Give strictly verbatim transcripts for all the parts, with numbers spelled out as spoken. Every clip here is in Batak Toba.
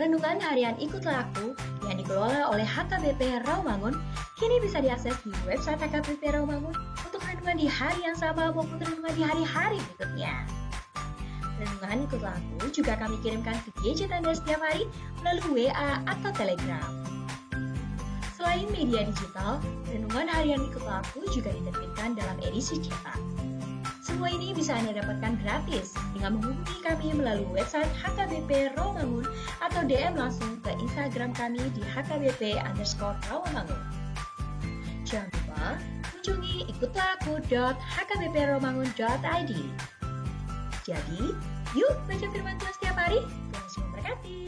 Renungan harian Ikutlah Aku yang dikelola oleh H K B P Rawamangun kini bisa diakses di website H K B P Rawamangun untuk renungan di hari yang sama maupun renungan di hari-hari berikutnya. Renungan Ikutlah Aku juga kami kirimkan ke gadget Anda setiap hari melalui W A atau Telegram. Selain media digital, renungan harian Ikutlah Aku juga diterbitkan dalam edisi cetak. Semua ini bisa Anda dapatkan gratis dengan menghubungi kami melalui website H K B P Rawamangun atau D M langsung ke Instagram kami di H K B P underscore Rawamangun. Jangan lupa kunjungi ikutlah aku dot H K B P rawamangun dot I D. Jadi, yuk baca firman Tuhan setiap hari. Tuhan Yesus memberkati.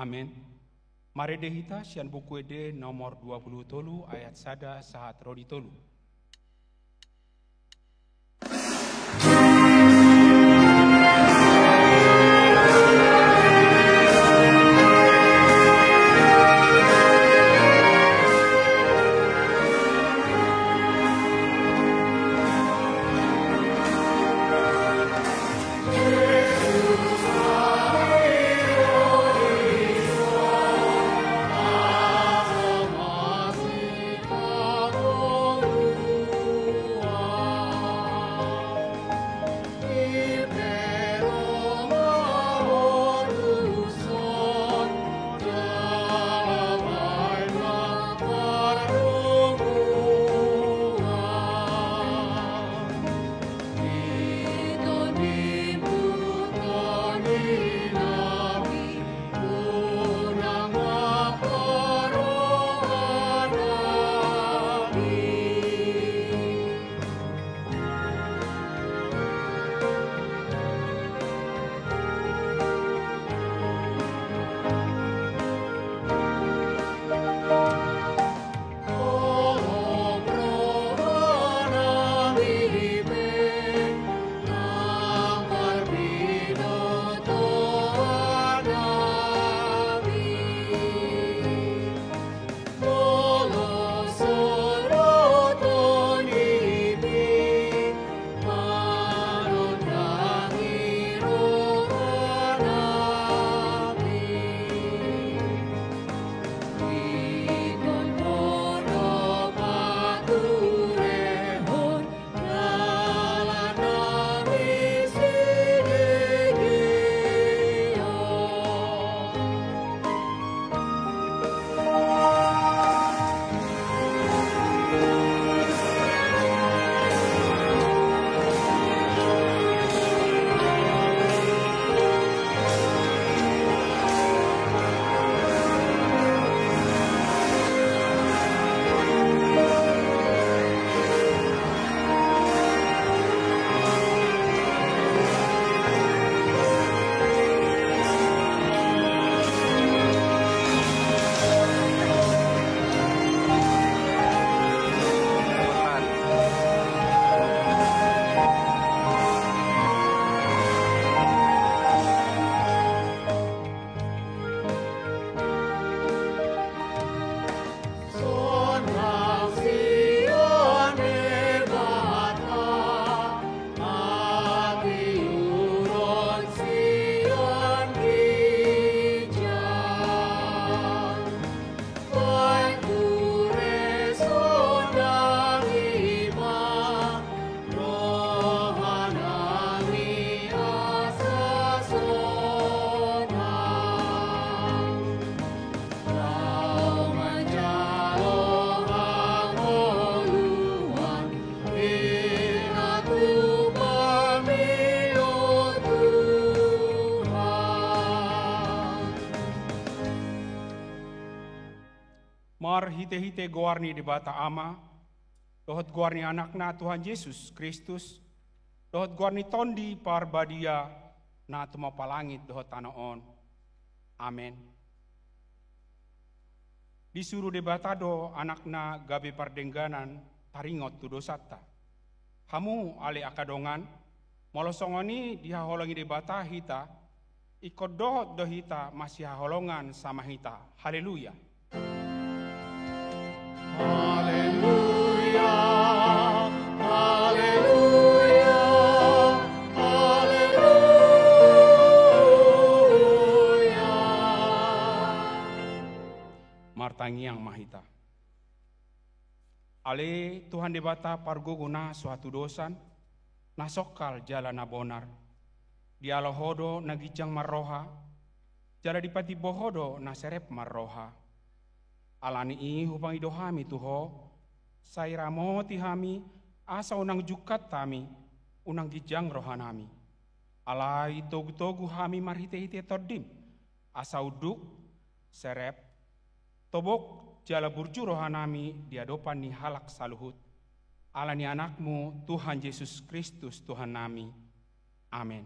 Amen. Marende hita sian Buku Ende nomor dua puluh tolu ayat sada sahat ro di tolu. Marhitehite goar ni Debata Ama, dohot goar ni Anakna Tuhan Jesus Kristus, dohot goar ni Tondi Parbadia, na tumompa langit dohot tano on. Amen. Disuru Debata do Anakna gabe pardengganan taringot tu dosanta. Hamu ale angka dongan, molo songon i dihaholongi Debata hita, ingkon dohot do hita masihaholongan sama hita. Haleluya. Haleluya, haleluya, haleluya. Martangiang ma hita. Ale Tuhan Debata pargogo na so hatudosan, na songkal jala na bonar. Dialo Ho do na ginjang marroha, jala dipatimbo Ho do na serep marroha. Ala ni i hupangido hami tu Ho, sai ramoti hami, asa unang jungkat hami, unang ginjang rohanami. Alai togutogu hami marhitehite Tondim, asa unduk, serep, tobok jala burju rohanami di adopan ni halak saluhut. Ala ni Anakmu, Tuhan Jesus Kristus, Tuhannami. Amen.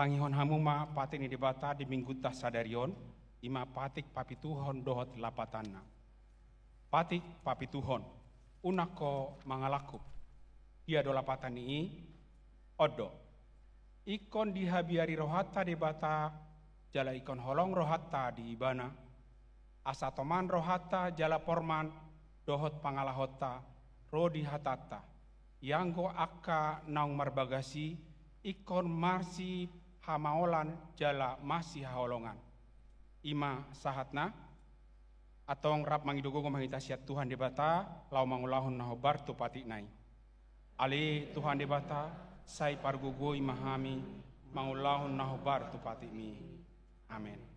Tangihon hamu ma patik ni Debata di minggunta sadari on, i ma patik papituhon dohot lapatanna. Patik papituhon. Unang ho mangalangkup. Dia do lapatan ni i? On do. Ingkon dihabiari rohanta Debata, jala ingkon holong rohanta di Ibana, asa toman rohanta jala porman dohot pangalahonta ro di hatanta. Ianggo angka naung marbagas i, ingkon marsihamaolan jala marsihaholongan. I ma sahatna. Antong rap mangido gogo ma hita sian Tuhan Debata, laho mangulahon na hombar tu patikna i. Ale Tuhan Debata, sai pargogoi ma hami mangulahon na hombar tu patikmi. Amen.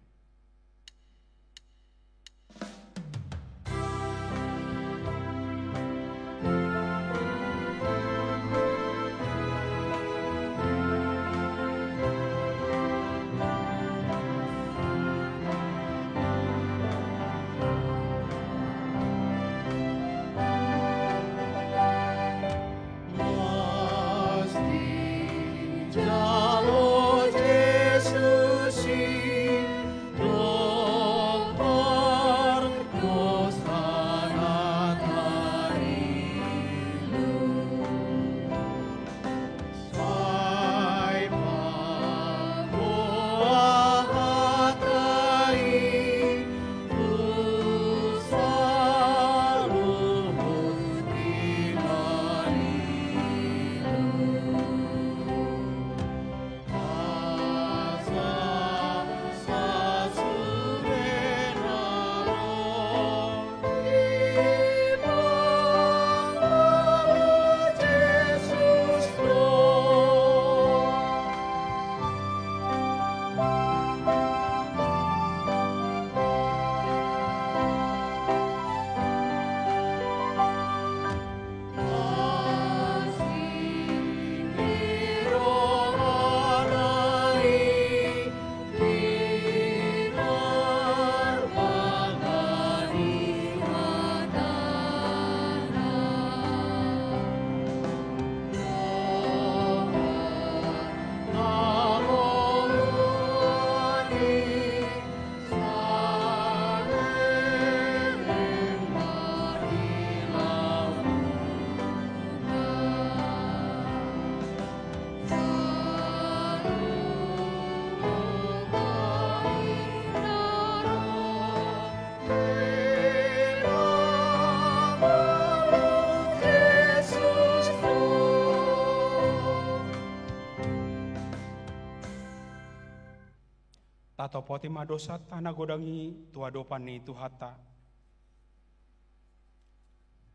Tatopoti ma dosanta na godang i tu adopan ni Tuhanta.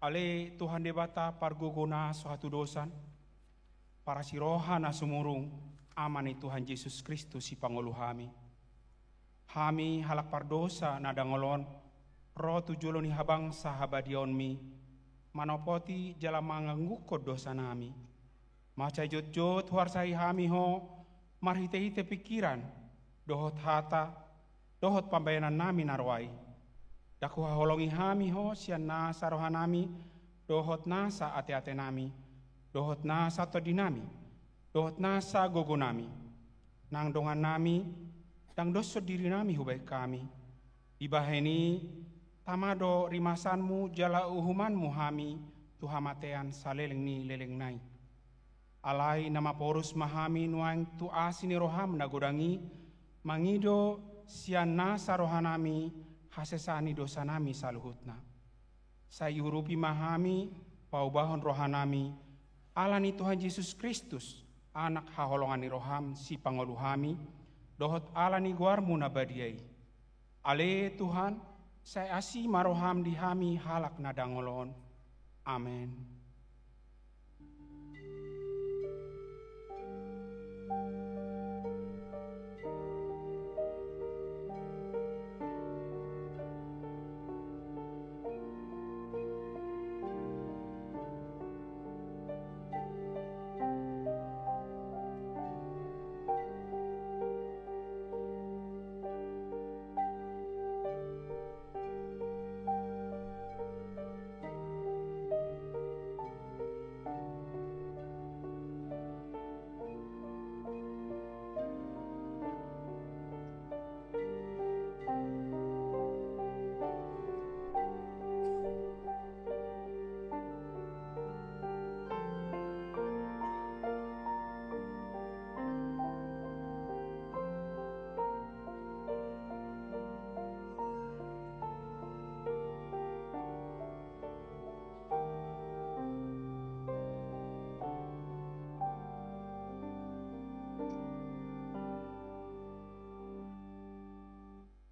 Ale Tuhan Debata pargogo na so hatudosan, parasi roha na sumurung, Ama ni Tuhan Jesus Kristus sipangolu hami. Hami halak pardosa na dangol on, ro tu jolo ni habangsa habadiaonmi, manopoti jala manganggungkon dosanami. Mansai jotjot huarsai hami ho, marhitehite pingkiran, dohot hata, dohot pambahenannami na roa i. Ndang huhaholongi hami ho sian nasa rohanami, dohot nasa ateatenami, dohot nasa tondinami, dohot nasa gogonami. Nang dongannami, ndang doshon dirinami hubahen hami. Dibahen i, tama do rimasanmu jala uhumanmu hami tu hamatean saleleng ni lelengna i. Alai na maporus ma hami nuaeng tu asi ni roham na godang i, mangido sian nasa rohanami hasesaan ni dosanami saluhutna. Sai urupi ma hami, paubahon rohanami, ala ni Tuhan Jesus Kristus, Anak haholongan ni roham sipangolu hami, dohot ala ni goarmu na badia i. Ale Tuhan, sai asi ma roham di hami halak na dangol on. Amen.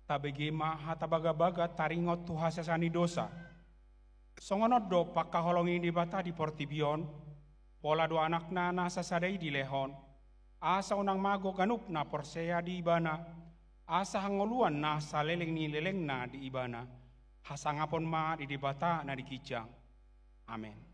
Tabege ma hata bagabaga taringot tu hasesaan ni dosa. Songon on do pangkaholongi ni Debata di portibi on, pola do Anakna na sasada i dilehon, asa unang mago ganup na porsea di Ibana, asa hangoluan na saleleng ni lelengna di Ibana. Hasangapon ma di Debata na di ginjang. Amen.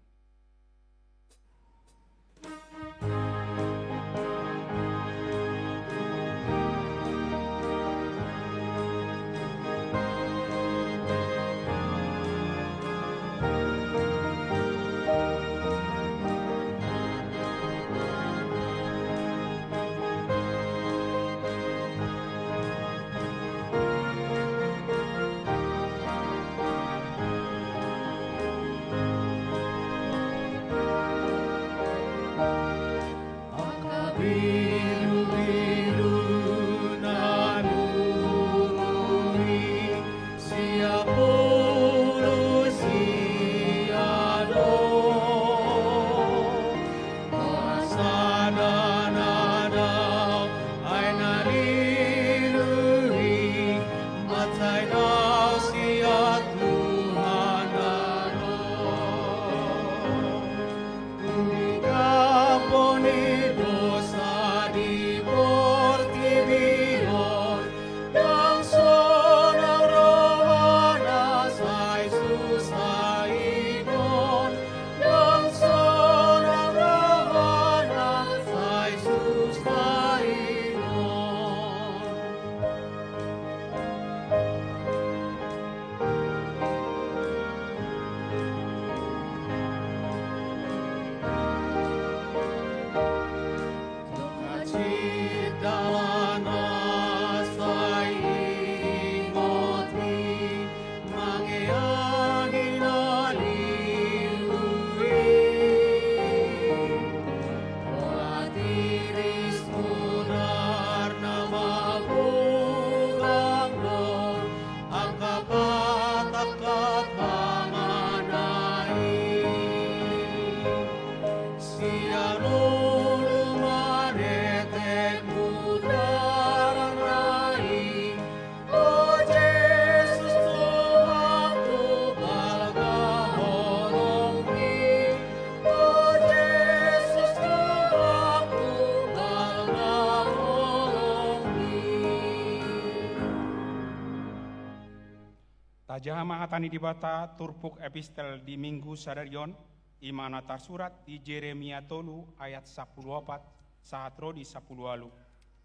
Tajaha ma hata ni Debata turpuk epistel di Minggu sadari on, i ma na tarsurat di Jeremia tolu ayat sampulu opat sahat ro di sampulu ualu.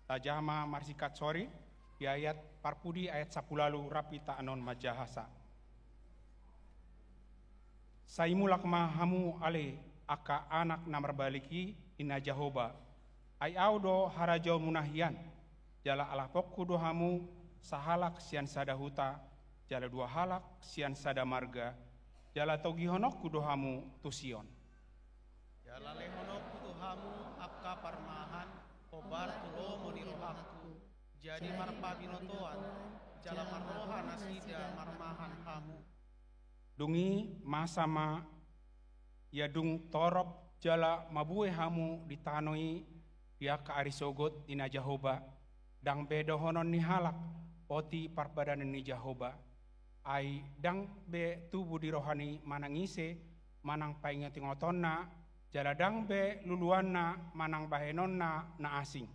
Tajaha ma marsingkat sori di ayat parpudi ayat sampulu ualu rap hita annon manjahasa. Sai mulak ma hamu ale angka anak na marbalik i, ninna Jahowa. Ai Ahu do harajaonmuna hian, jala alaponku do hamu sahalak sian sada huta, jala dua halak sian sada marga, jala togihononku do hamu tu Sion. Jala lehononku tu hamu angka parmahan, hombar tu lomo ni rohangku, jadi marpabinotoan, jala marroha nasida marmahan hamu. Dung i masa ma, ia dung torop jala mabue hamu di tano i, di angka ari sogot, ninna Jahowa, ndang be dohonon ni halak, otik parpadanan ni Jahowa. Ai ndang be tubu di rohani manang ise, manang paingotingotonna, jala ndang be luluanna manang bahenonna na asing.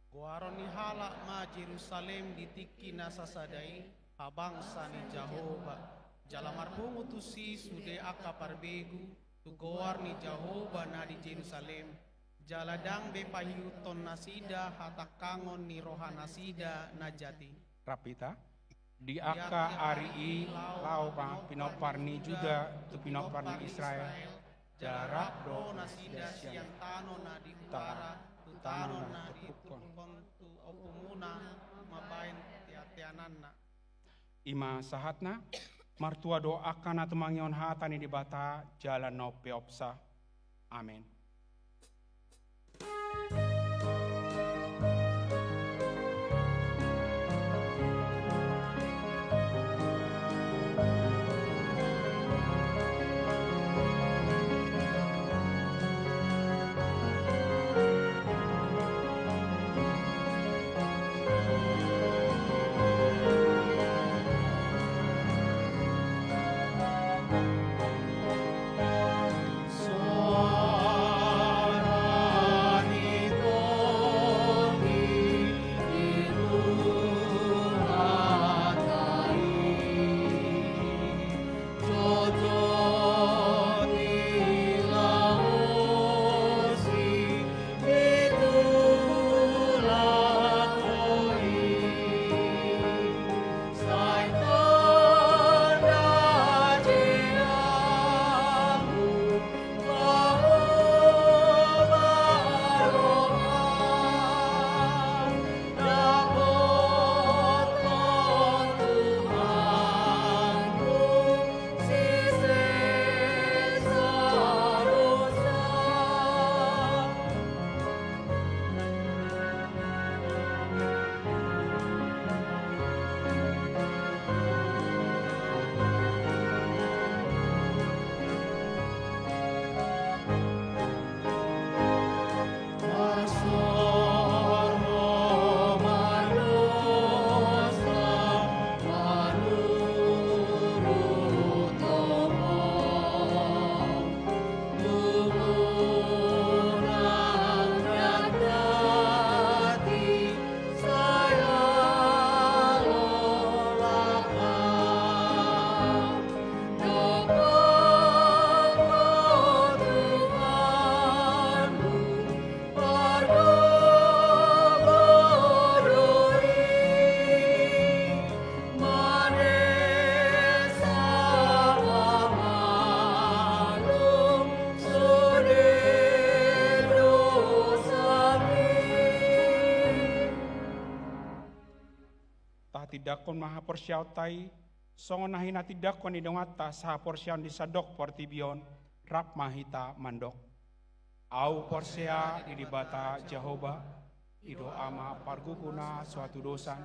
Goaron ni halak ma Jerusalem di tingki na sasada i, habangsa ni Jahowa. Jala marpungu tusi sude angka parbegu, tu goar ni Jahowa na di Jerusalem. Jala ndang be pahihuthon nasida hatangkangon ni roha nasida na jat i. Rap hita. Di angka ari i laho ma pinompar ni Juda tu pinompar ni Israel, jala rap do nasida sian tano na di utara tu tano na diturpukkon tu ompumuna mambahen teanteananna. I ma sahatna. Martua do angka na tumangihon hata ni Debata jala na umpeopsa. Amen. Tindanghon ma haporseaonta i, songon na hinatindanghon ni donganta sahaporseaon di sandok portibi on, rap ma hita mandok. Ahu porsea di Debata Jahowa, i do Ama pargogona so hatudosan,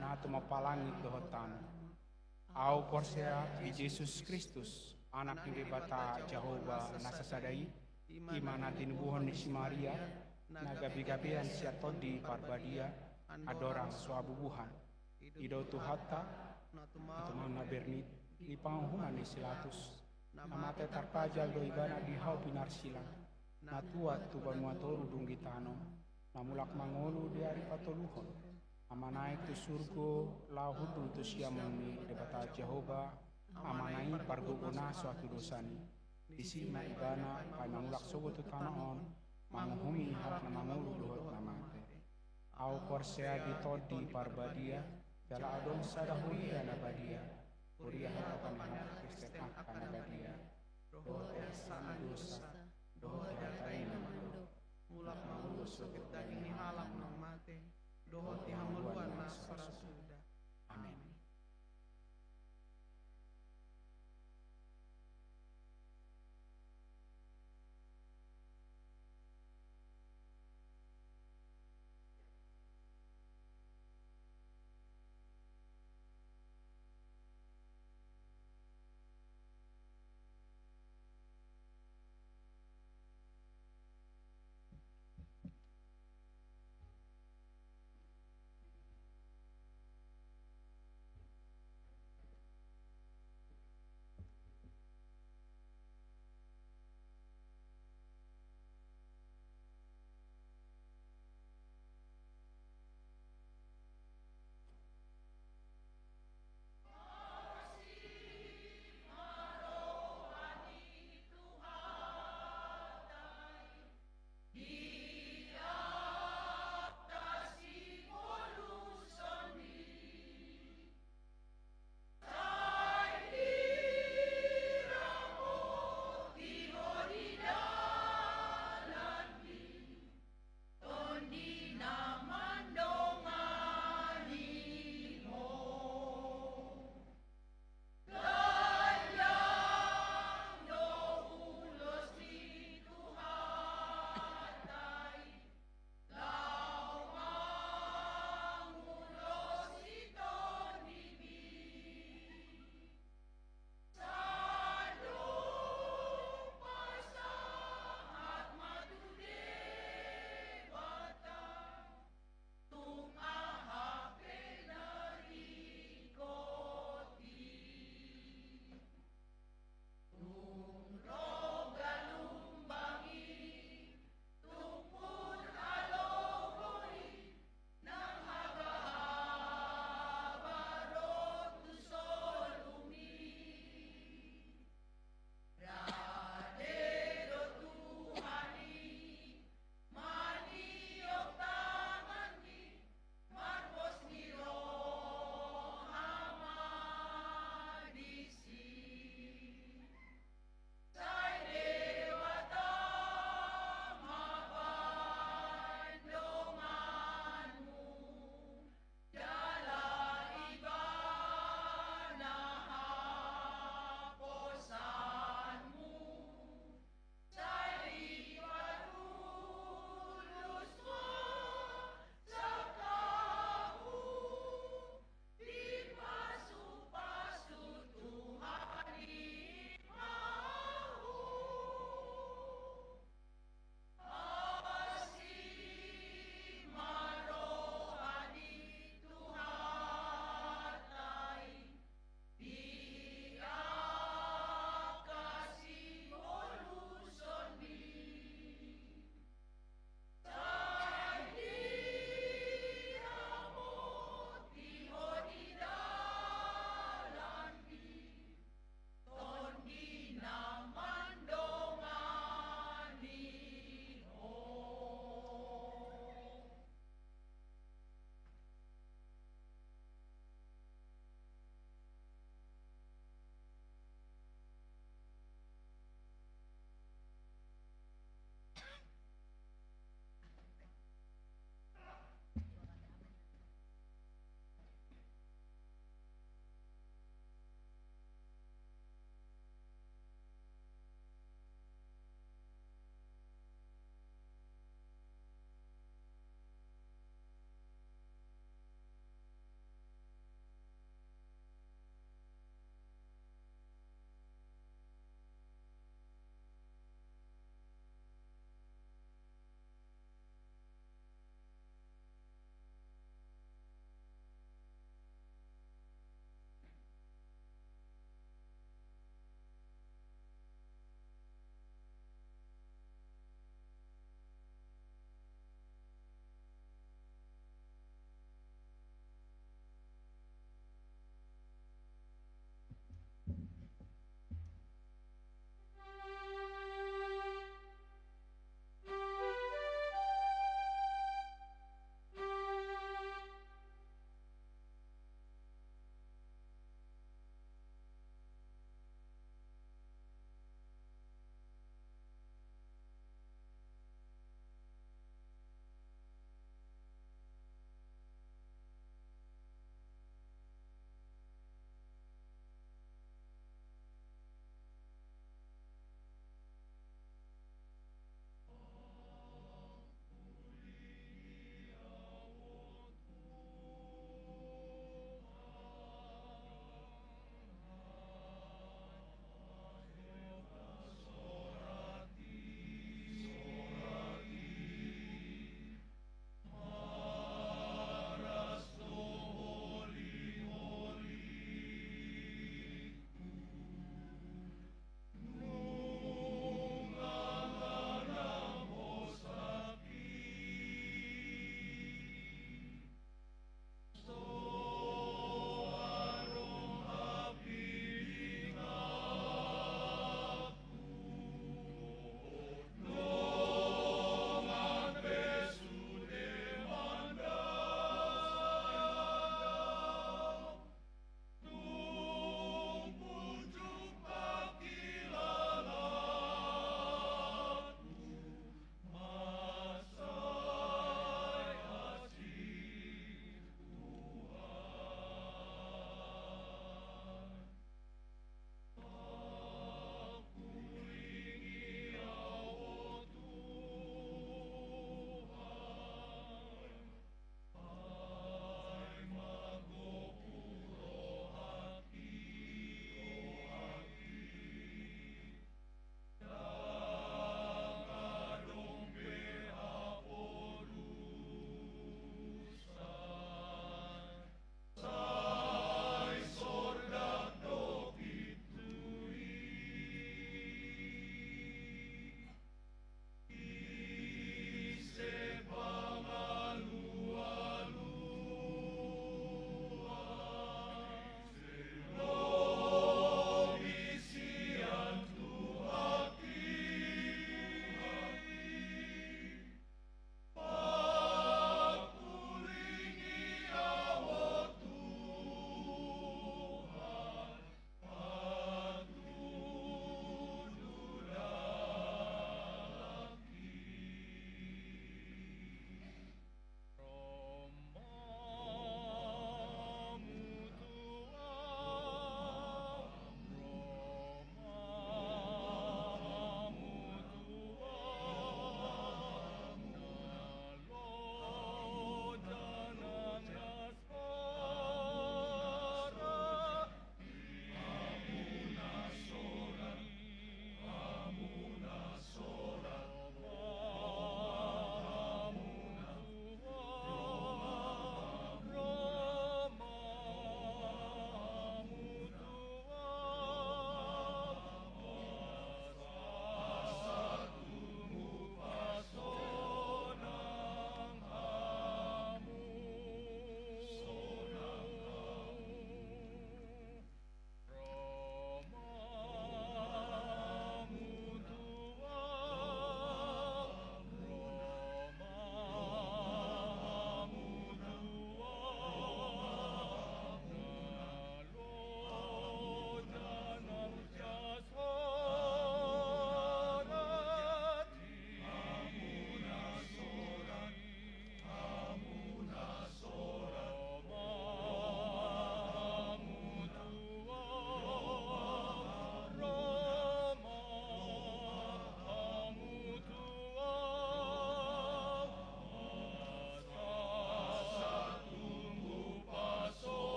na tumompa langit dohot tano. Ahu porsea di Jesus Kristus, Anak ni Debata Jahowa na sasada i, i ma na tinubuhon ni si Maria, na gabegabean sian Tondi Parbadia, andorang so habubuhan. I do Tuhanta, na tumangihon na bernit, di panguhuman ni si Pilatus, na mate tarpajal do ibana di hau pinarsilang, na tuat tu banua toru dung di tano, na mulak mangolu di ari patoluhon, na manaek tu surgo laho hundul tu siamun ni Debata Jahowa, Amana i pargogona so hatudosan i. Disi ma ibana paima mulak sogot tu tano on, manguhumi halak na mangolu dohot na mate. Ahu porsea di Tondi Parbadia, jala adong sada huria na badia, huria harapan ni halak Kristen angka na badia, dohot peasan ni dosa, dohot hata i na mandok, mulak ma ulos sogot daging ni halak na mate, dohot di hangoluan na so ra suda. Amin.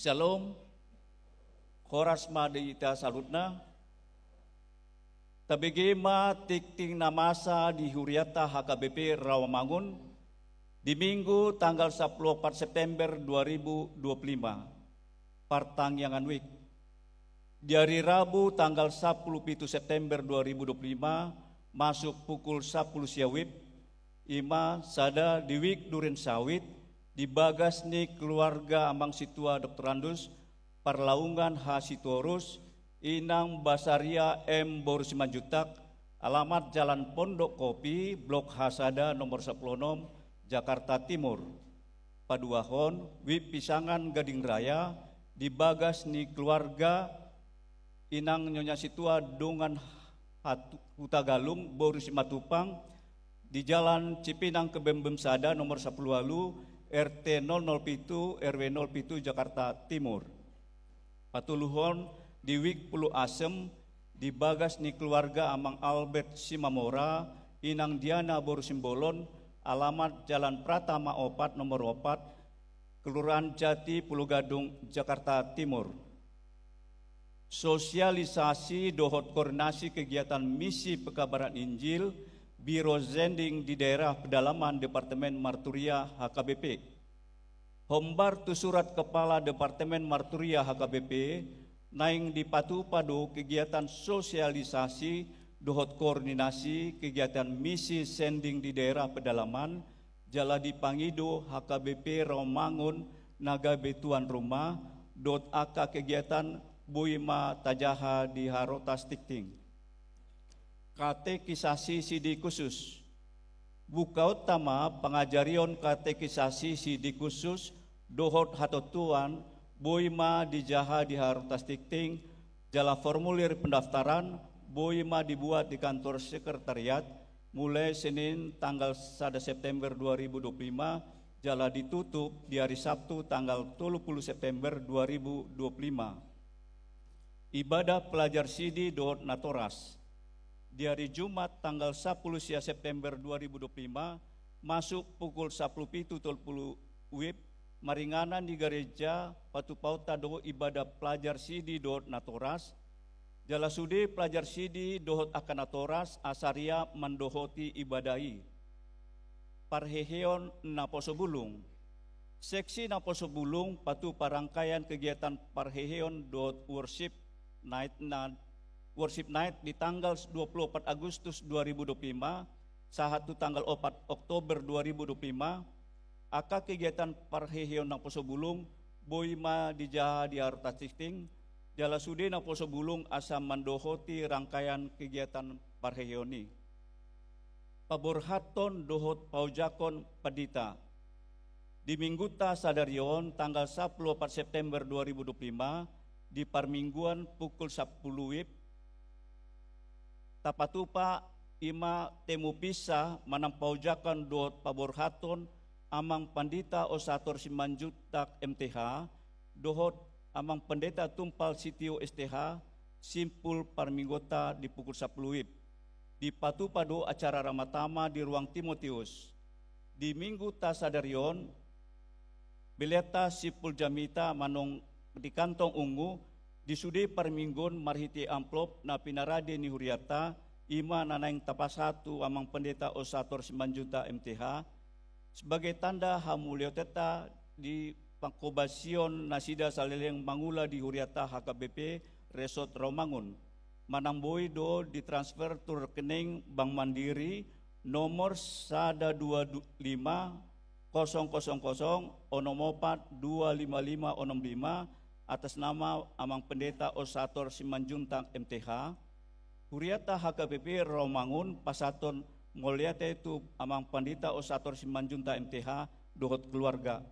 Shalom. Horas ma di hita saluhutna. Tabege ma tingting na masa di hurianta H K B P Rawamangun di Minggu tanggal sampulu opat September dua ribu dua puluh lima, partangiangan wijk. Di ari Rabu tanggal sampulu pitu September dua ribu dua puluh lima, masuk pukul sampulu sia wib, i ma sada di wijk duren sawit, di bagas ni keluarga Amang Sintua Doktorandus Parlaungan H Sitorus, Inang Basaria M boru Simanjuntak, alamat Jalan Pondok Kopi, Blok H sada, nomor sampulu onom, Jakarta Timur. Paduahon, wijk pisangan Gading Raya, di bagas ni keluarga Inang Nyonya Sintua Dongan Hatu-, Hutagalung boru Simatupang, di Jalan Cipinang Kebembem sada, nomor sampulu ualu, R T nol nol pitu, R W nol pitu, Jakarta Timur. Patoluhon, di wijk Pulu Asem, di bagas ni keluarga Amang Albert Simamora, Inang Diana boru Simbolon, alamat Jalan Pratama opat, nomor opat, Kelurahan Jati, Pulo Gadung, Jakarta Timur. Sosialisasi dohot koordinasi kegiatan misi pekabaran Injil, Biro Sending di Daerah Pedalaman, Departemen Marturia, H K B P. Hombar tu surat Kepala Departemen Marturia H K B P, naeng dipatupa do kegiatan sosialisasi dohot koordinasi kegiatan misi sending di daerah pedalaman, jala dipangido H K B P Rawamangun na gabe tuan rumah, dohot angka kegiatan boi ma tajaha di harotas tingting. Katekisasi sidi khusus. Bukaonta ma pangajarion katekisasi sidi khusus dohot hatontuan boi ma dijaha di harotas tingting, jala formulir pendaftaran boi ma dibuat di kantor sekretariat, mulai Senin tanggal sada September dua ribu dua puluh lima, jala ditutup di ari Sabtu tanggal tolu pulu September dua ribu dua puluh lima. Ibadah pelajar sidi dohot natoras. Di ari Jumat tanggal sampulu sia September dua ribu dua puluh lima, masuk pukul sampulu pitu tolu pulu wib, maringanan di gareja, patupaonta do ibadah pelajar sidi dohot natoras, jala sude pelajar sidi dohot angka natoras asa riap mandohoti ibadah i. Parheheon naposo bulung. Seksi naposo bulung patupa rangkaian kegiatan parheheon dohot worship night na, worship night di tanggal dua pulu opat Agustus dua ribu dua puluh lima sahat tu tanggal opat Oktober dua ribu dua puluh lima, angka kegiatan parheheon naposo bulung boi ma dijaha di harotas tingting, jala sude naposo bulung asa mandohoti rangkaian kegiatan parheheon i. Paborhathon dohot paojakhon pandita. Di Minggunta sadari on, tanggal sampulu opat September dua ribu dua puluh lima, di parmingguan pukul sampulu wib, tapatupa i ma temu pinsa manang paojakhon dohot paborhathon Amang Pandita Osator Simanjuntak M T H, dohot Amang Pendeta Tumpal Sitio S T H, simpul parmingguonta di pukul sampulu wib. Dipatupa do acara ramatama di ruang Timotius. Di Minggunta sadari on, beleanta simpul jamita manang di kantong ungu, di sude parmingguon marhite amplop na pinarade ni hurianta, i ma na naeng tapasahat tu Amang Pendeta Osator Simanjuntak M T H, sebagai tanda hamuliateonta di panghobasion nasida saleleng mangula di hurianta H K B P Resort Rawamangun. Manang boi do ditransfer tu rekening Bank Mandiri nomor sada dua lima kosong kosong kosong onom opat dua lima lima onom lima, atas nama Amang Pendeta Osator Simanjuntak M T H. Hurianta H K B P Rawamangun pasahathon mauliate tu Amang Pandita Osator Simanjuntak M T H dohot keluarga.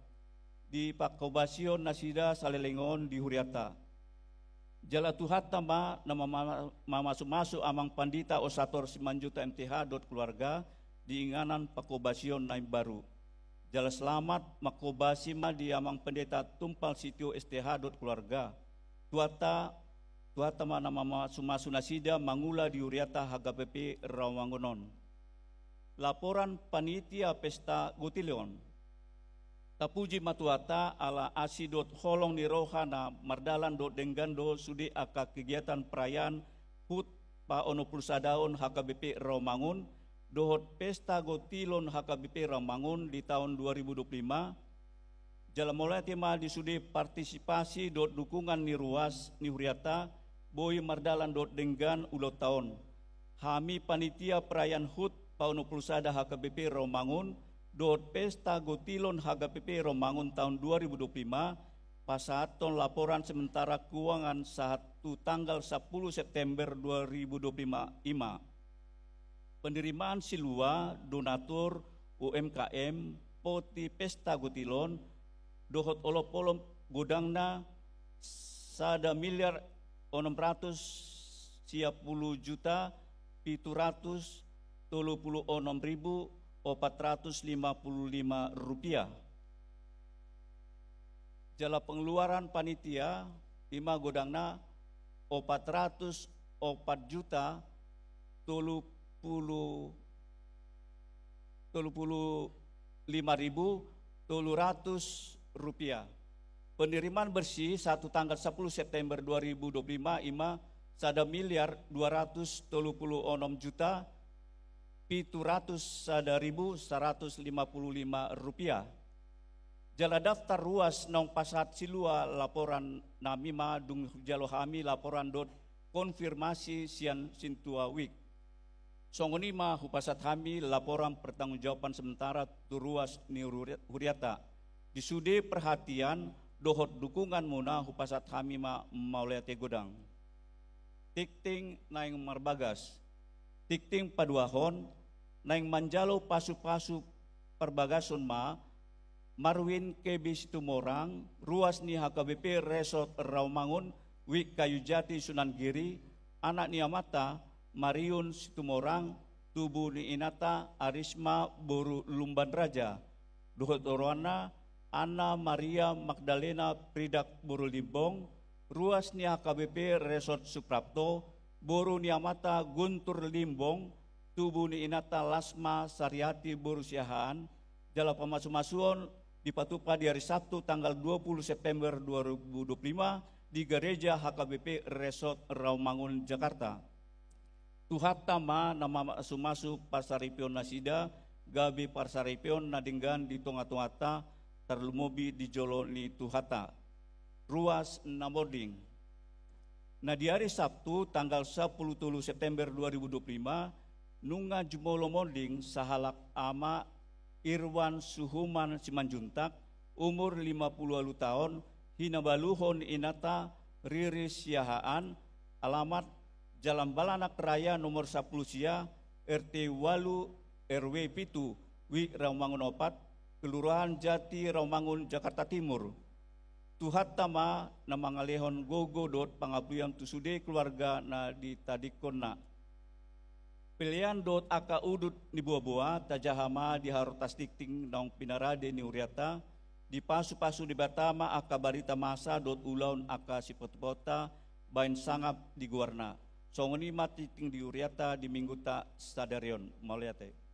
Di panghobasion nasida saleleng on di hurianta. Jala Tuhanta ma na mama-, mamasumasu Amang Pandita Osator Simanjuntak M T H dohot keluarga di inganan panghobasion na imbaru. Jala selamat manghobasi ma di Amang Pendeta Tumpal Sitio S T H dohot keluarga. Tuhanta, Tuhanta ma na mamasumasu nasida mangula di hurianta H K B P Rawamangun on. Laporan panitia pesta Gotilion. Tapuji ma Tuhanta ala asi dohot holong ni roha-Na mardalan dohot denggan do sude angka kegiatan perayaan hut paonom pulu sadahon H K B P Rawamangun dohot pesta gotilon H K B P Rawamangun di taon dua ribu dua pulu lima. Jala mauliate ma di sude partisipasi dohot dukungan ni ruas ni huriata boi mardalan dohot denggan ulaonta on. Hami panitia perayaan hut paonom pulu sada H K B P Rawamangun dohot pesta gotilon H K B P Rawamangun taon dua ribu dua pulu lima pasahathon laporan sementara keuangan sahat tu tanggal sampulu September dua ribu dua pulu lima i ma: penerimaan silua, donatur, U M K M, poti pesta gotilon, dohot olopolop godangna sada miliar onom ratus sia pulu juta pitu ratus tolu pulu onom ribu opat ratus lima pulu lima rupiah. Jala pengeluaran panitia i ma godangna opat ratus opat juta tolu pulu, tolu pulu lima ribu tolu ratus rupiah. Penerimaan bersih sahat tu tanggal sampulu September dua ribu dua pulu lima i ma sada miliar dua ratus tolu pulu onom juta pitu ratus sada ribu saratus lima pulu lima rupiah. Jala daftar ruas naung pasahat silua laporan nami ma dung hujalo hami laporan dohot konfirmasi sian sintua wik. Songon i ma hupasahat hami laporan pertanggungjawaban sementara tu ruas ni huri-, huriata. Di sude perhatian dohot dukunganmuna hupasahat hami ma mauliate godang. Tingting naeng marbagas. Tingting paduahon, naeng manjalo pasupasu parbagason ma Marwin K B Situmorang, ruas ni H K B P Resort Rawamangun, Wik Kayujati, Sunan Giri, anak ni amanta Mariun Situmorang, tubu ni inanta Arisma boru Lumban Raja, dohot oroanna Anna Maria Magdalena Pridak boru Limbong, ruas ni H K B P Resort Suprapto, boru ni amanta Guntur Limbong, tubu ni inanta Lasma Sariati boru Siahaan, jala pamasumasuon dipatupa di ari Sabtu tanggal dua pulu September dua ribu dua pulu lima di Gareja H K B P Resort Rawamangun, Jakarta. Tuhanta ma na mamasumasu parsaripeon nasida, gabe parsaripeon na denggan di tongatonganta, tarlumobi di jolo ni Tuhanta. Ruas na monding. Na di ari Sabtu tanggal sampulu tolu September dua ribu dua pulu lima, nunga jumolo monding sahalak ama Irwan Suhuman Simanjuntak, umur lima pulu ualu taon, hinabaluhon inanta Riris Siahaan, alamat Jalan Balanak Raya nomor sampulu sia, R T ualu, R W pitu, Wik Rawamangun opat, Kelurahan Jati Rawamangun, Jakarta Timur. Tuhanta ma na mangalehon gogo dohot pangapuian tu sude keluarga na ditadingkonna. Pelean dohot angka udut ni boaboa tajaha ma di haroro tingting naung pinarade ni huriata, dipasupasu Debata ma angka barita masa dohot ulaon angka sipatupaonta baen sangap di goarna. Songon i ma tingting di huriata di minggunta sadari on. Mauliate.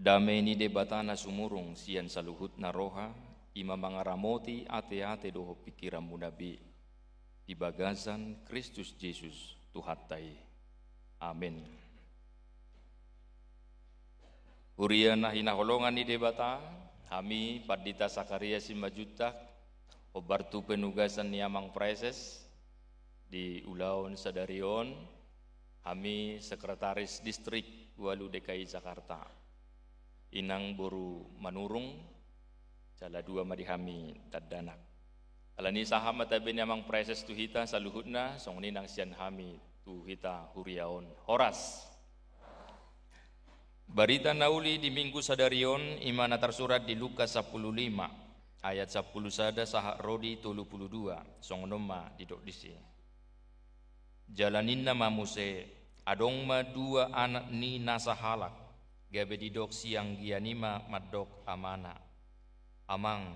Dame ni Debata na sumurung sian saluhutna roha, i ma mangaramoti ateate dohot pingkiranmuna be, di bagasan Kristus Jesus Tuhanta i. Amen. Huria na hinaholongan ni Debata, hami Pandita Sakaria Simanjuntak, hombar tu penugasan ni Amang Praeses di ulaon sadari on, hami Sekretaris Distrik ualu D K I Jakarta, inang boru Manurung, jala dua ma di hami dakdanak. Alani i sahat ma tabe ni Amang Praeses tu hita saluhutna, songon i nang sian hami tu hita huria on. Horas. Barita na uli di Minggu sadari on, i ma na tarsurat di Lukas sampulu lima, ayat sampulu sada sahat ro di tolu pulu dua, songon on ma didok disi. Jala ninna ma muse, adong ma dua anak ni na sahalak, gabe didok sianggian i ma mandok amana: Amang,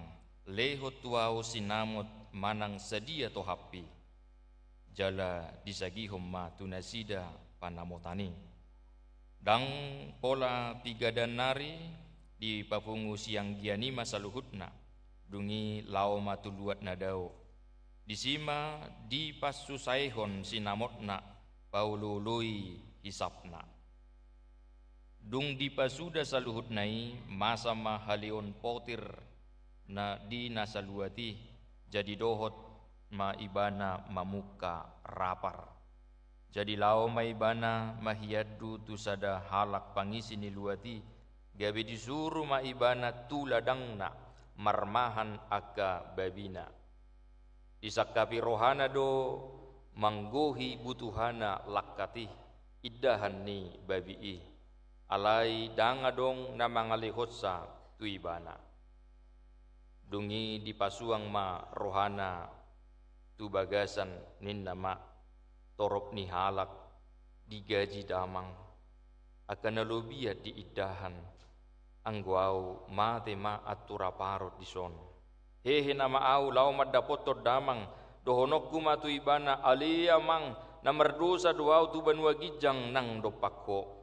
lehon tu ahu sinamot manang sadia tohappi. Jala disagihon ma tu nasida panamotan i. Ndang pola piga dan nari, dipapungu sianggian i ma saluhutna, dung i laho ma tu luat na dao. Disi ma dipansusaehon sinamotna, paolooloi hisapna. Dung dipasuda saluhutna i, masa ma haleon potir na di na saluat i, jadi dohot ma ibana mamungka rapar. Jadi laho ma ibana maiandu tu sada halak pangisi ni luat i, gabe disuru ma ibana tu ladangna marmahan angka babina. Disangkapi rohana do manggohi butuhana langkat i, indahan ni babi i. Alai ndang adong na mangalehonsa tu ibana. Dung i dipasuang ma rohana tu bagasan, ninna ma: Torop ni halak digaji damang, angka na lobian diindahan, anggo ahu mate ma antu rap arut dison. Hehe nama ahu laho mandapothon damang, dohononku ma tu ibana: Ale amang, na mardosa do ahu tu banua ginjang nang dompak ho.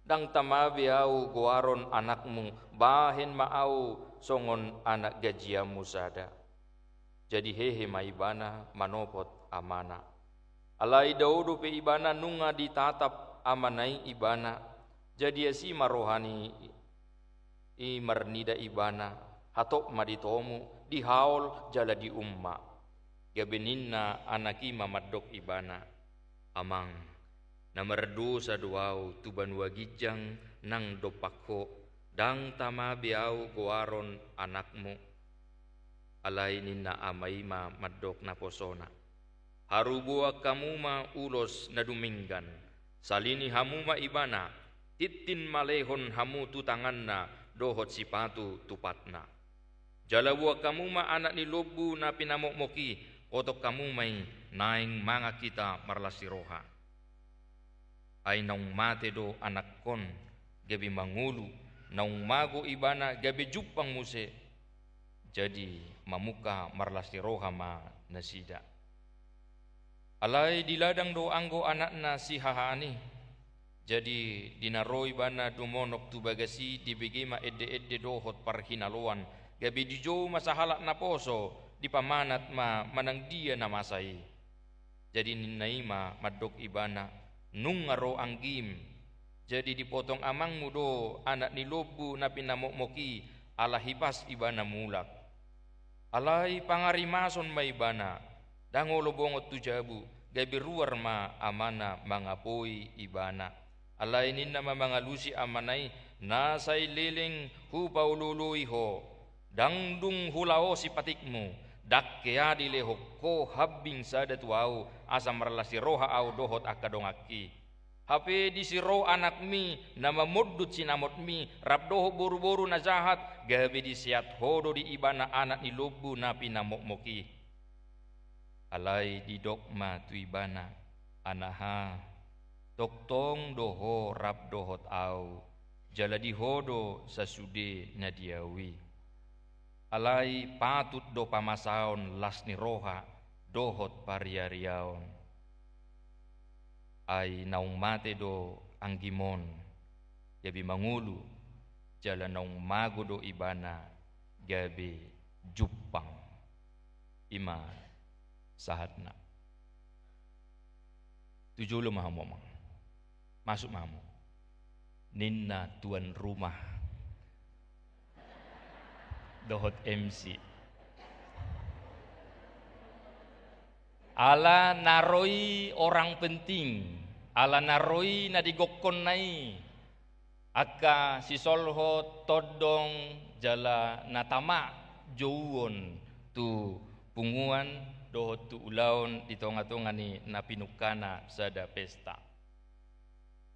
Ndang tama be ahu goaron anakmu, bahen ma ahu songon anak gajianmu sada. Jadi hehe ma ibana manopot amana. Alai dao dope ibana nunga ditatap amana i ibana. Jadi asi ma rohana i marnida ibana, hatop ma ditomu, dihaol jala dium ma. Gabe ninna anak i ma mandok ibana: Amang, na mardosa do ahu tu banua ginjang nang dompak ho, ndang tama be ahu goaron anakmu. Alai ninna ama i ma mandok naposona: Haruboan hamu ma ulos na dumenggan, salini hamu ma ibana, tintin ma lehon hamu tu tanganna dohot sipatu tu patna. Jala boan hamu ma anak ni lombu na pinamokmok i, otok hamu ma i, naeng mangan hita marlas ni roha. Ai naung mate do anakkon, gabe mangolu, naung mago ibana, gabe jumpang muse. Jadi mamungka marlas ni roha ma nasida. Alai di ladang do anggo anakna sihahaan i. Jadi di na ro ibana dumonok tu bagas i, dibege ma ende-ende dohot parhinaloan, gabe dijou ma sahalak naposo, dipamanat ma manang dia na masa i. Jadi ninna i ma mandok ibana: Nunga ro anggim. Jadi dipotong amangmu do anak ni lombu na pinamokmok i, ala hipas ibana mulak. Alai pangarimason ma ibana, ndang olo bongot tu jabu, gabe ruar ma amana mangapoi ibana. Alai ninna ma mangalusi amana i: Na sai leleng hupaolooloi ho, ndang dung hulaosi patikmu, ndang hea dilehon ho hambing sada tu ahu, asa marlas ni roha ahu dohot angka donganki. Hape disi ro anakmi na mamondut sinamotmi, rap dohot boru-boru na jahat, gabe diseat ho do di ibana anak ni lombu na pinamokmok i. Alai didok ma tu ibana: Anaha, tongtong do ho rap dohot ahu, jala di ho do sasude na di ahu i. Alai patut do pamasaon las ni roha dohot pariariaon. Ai naung mate do anggim on, gabe mangolu, jala naung mago do ibana gabe jumpang. I ma sahatna. Tu jolo ma hamu, Amang. Masuk ma hamu, ninna tuan rumah dohot M C. Ala na ro i orang penting, ala na ro i na digokkonna i, angka sisolhot, tondong, jala na tama jouon tu punguan dohot tu ulaon di tonga-tonga ni na pinungkana sada pesta.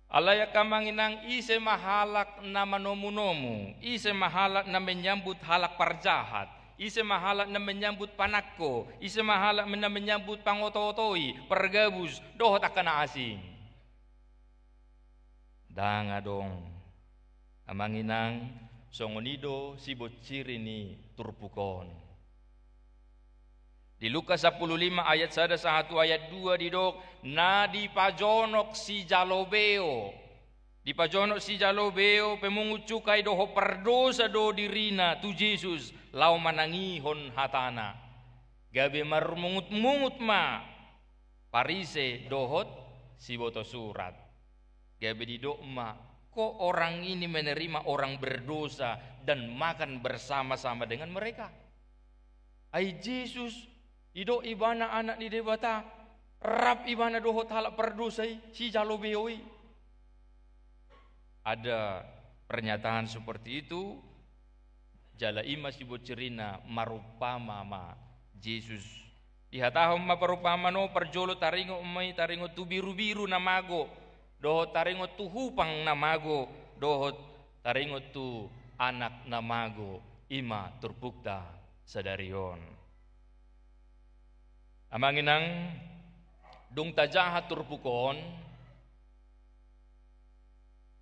Alai angka amang inang, ise ma halak na manomu-nomu, ise ma halak na menyambut halak parjahat, ise ma halak na menyambut panangko, ise ma halak na menyambut pangoto-otoi, pargabus, dohot angka na asing. Ndang adong. Amang inang, songon i do sibonsiri ni turpuk on. Di Lukas sampulu lima ayat sada sahat tu ayat dua didok, na dipajonok sijalo beo. Dipajonok sijalo beo, pemungut cukai dohot pardosa do dirina tu Jesus, laho manangihon hatana. Gabe marmungut-mungut ma Parise dohot siboto surat. Gabe didok ma, kok orang ini menerima orang berdosa dan makan bersama-sama dengan mereka? Ai Jesus, didok ibana anak ni Debata, rap ibana dohot halak pardosa i, sijalo beo i. Ada pernyataan seperti itu, jala i ma sibonsirina marumpama ma Jesus. Dihatahon ma parumpamaan on, parjolo taringot ma i, taringot tu birubiru na mago, dohot taringot tu hupang na mago, dohot taringot tu anak na mago, i ma turpukta sadari on. Amang inang, dung tajaha turpuk on,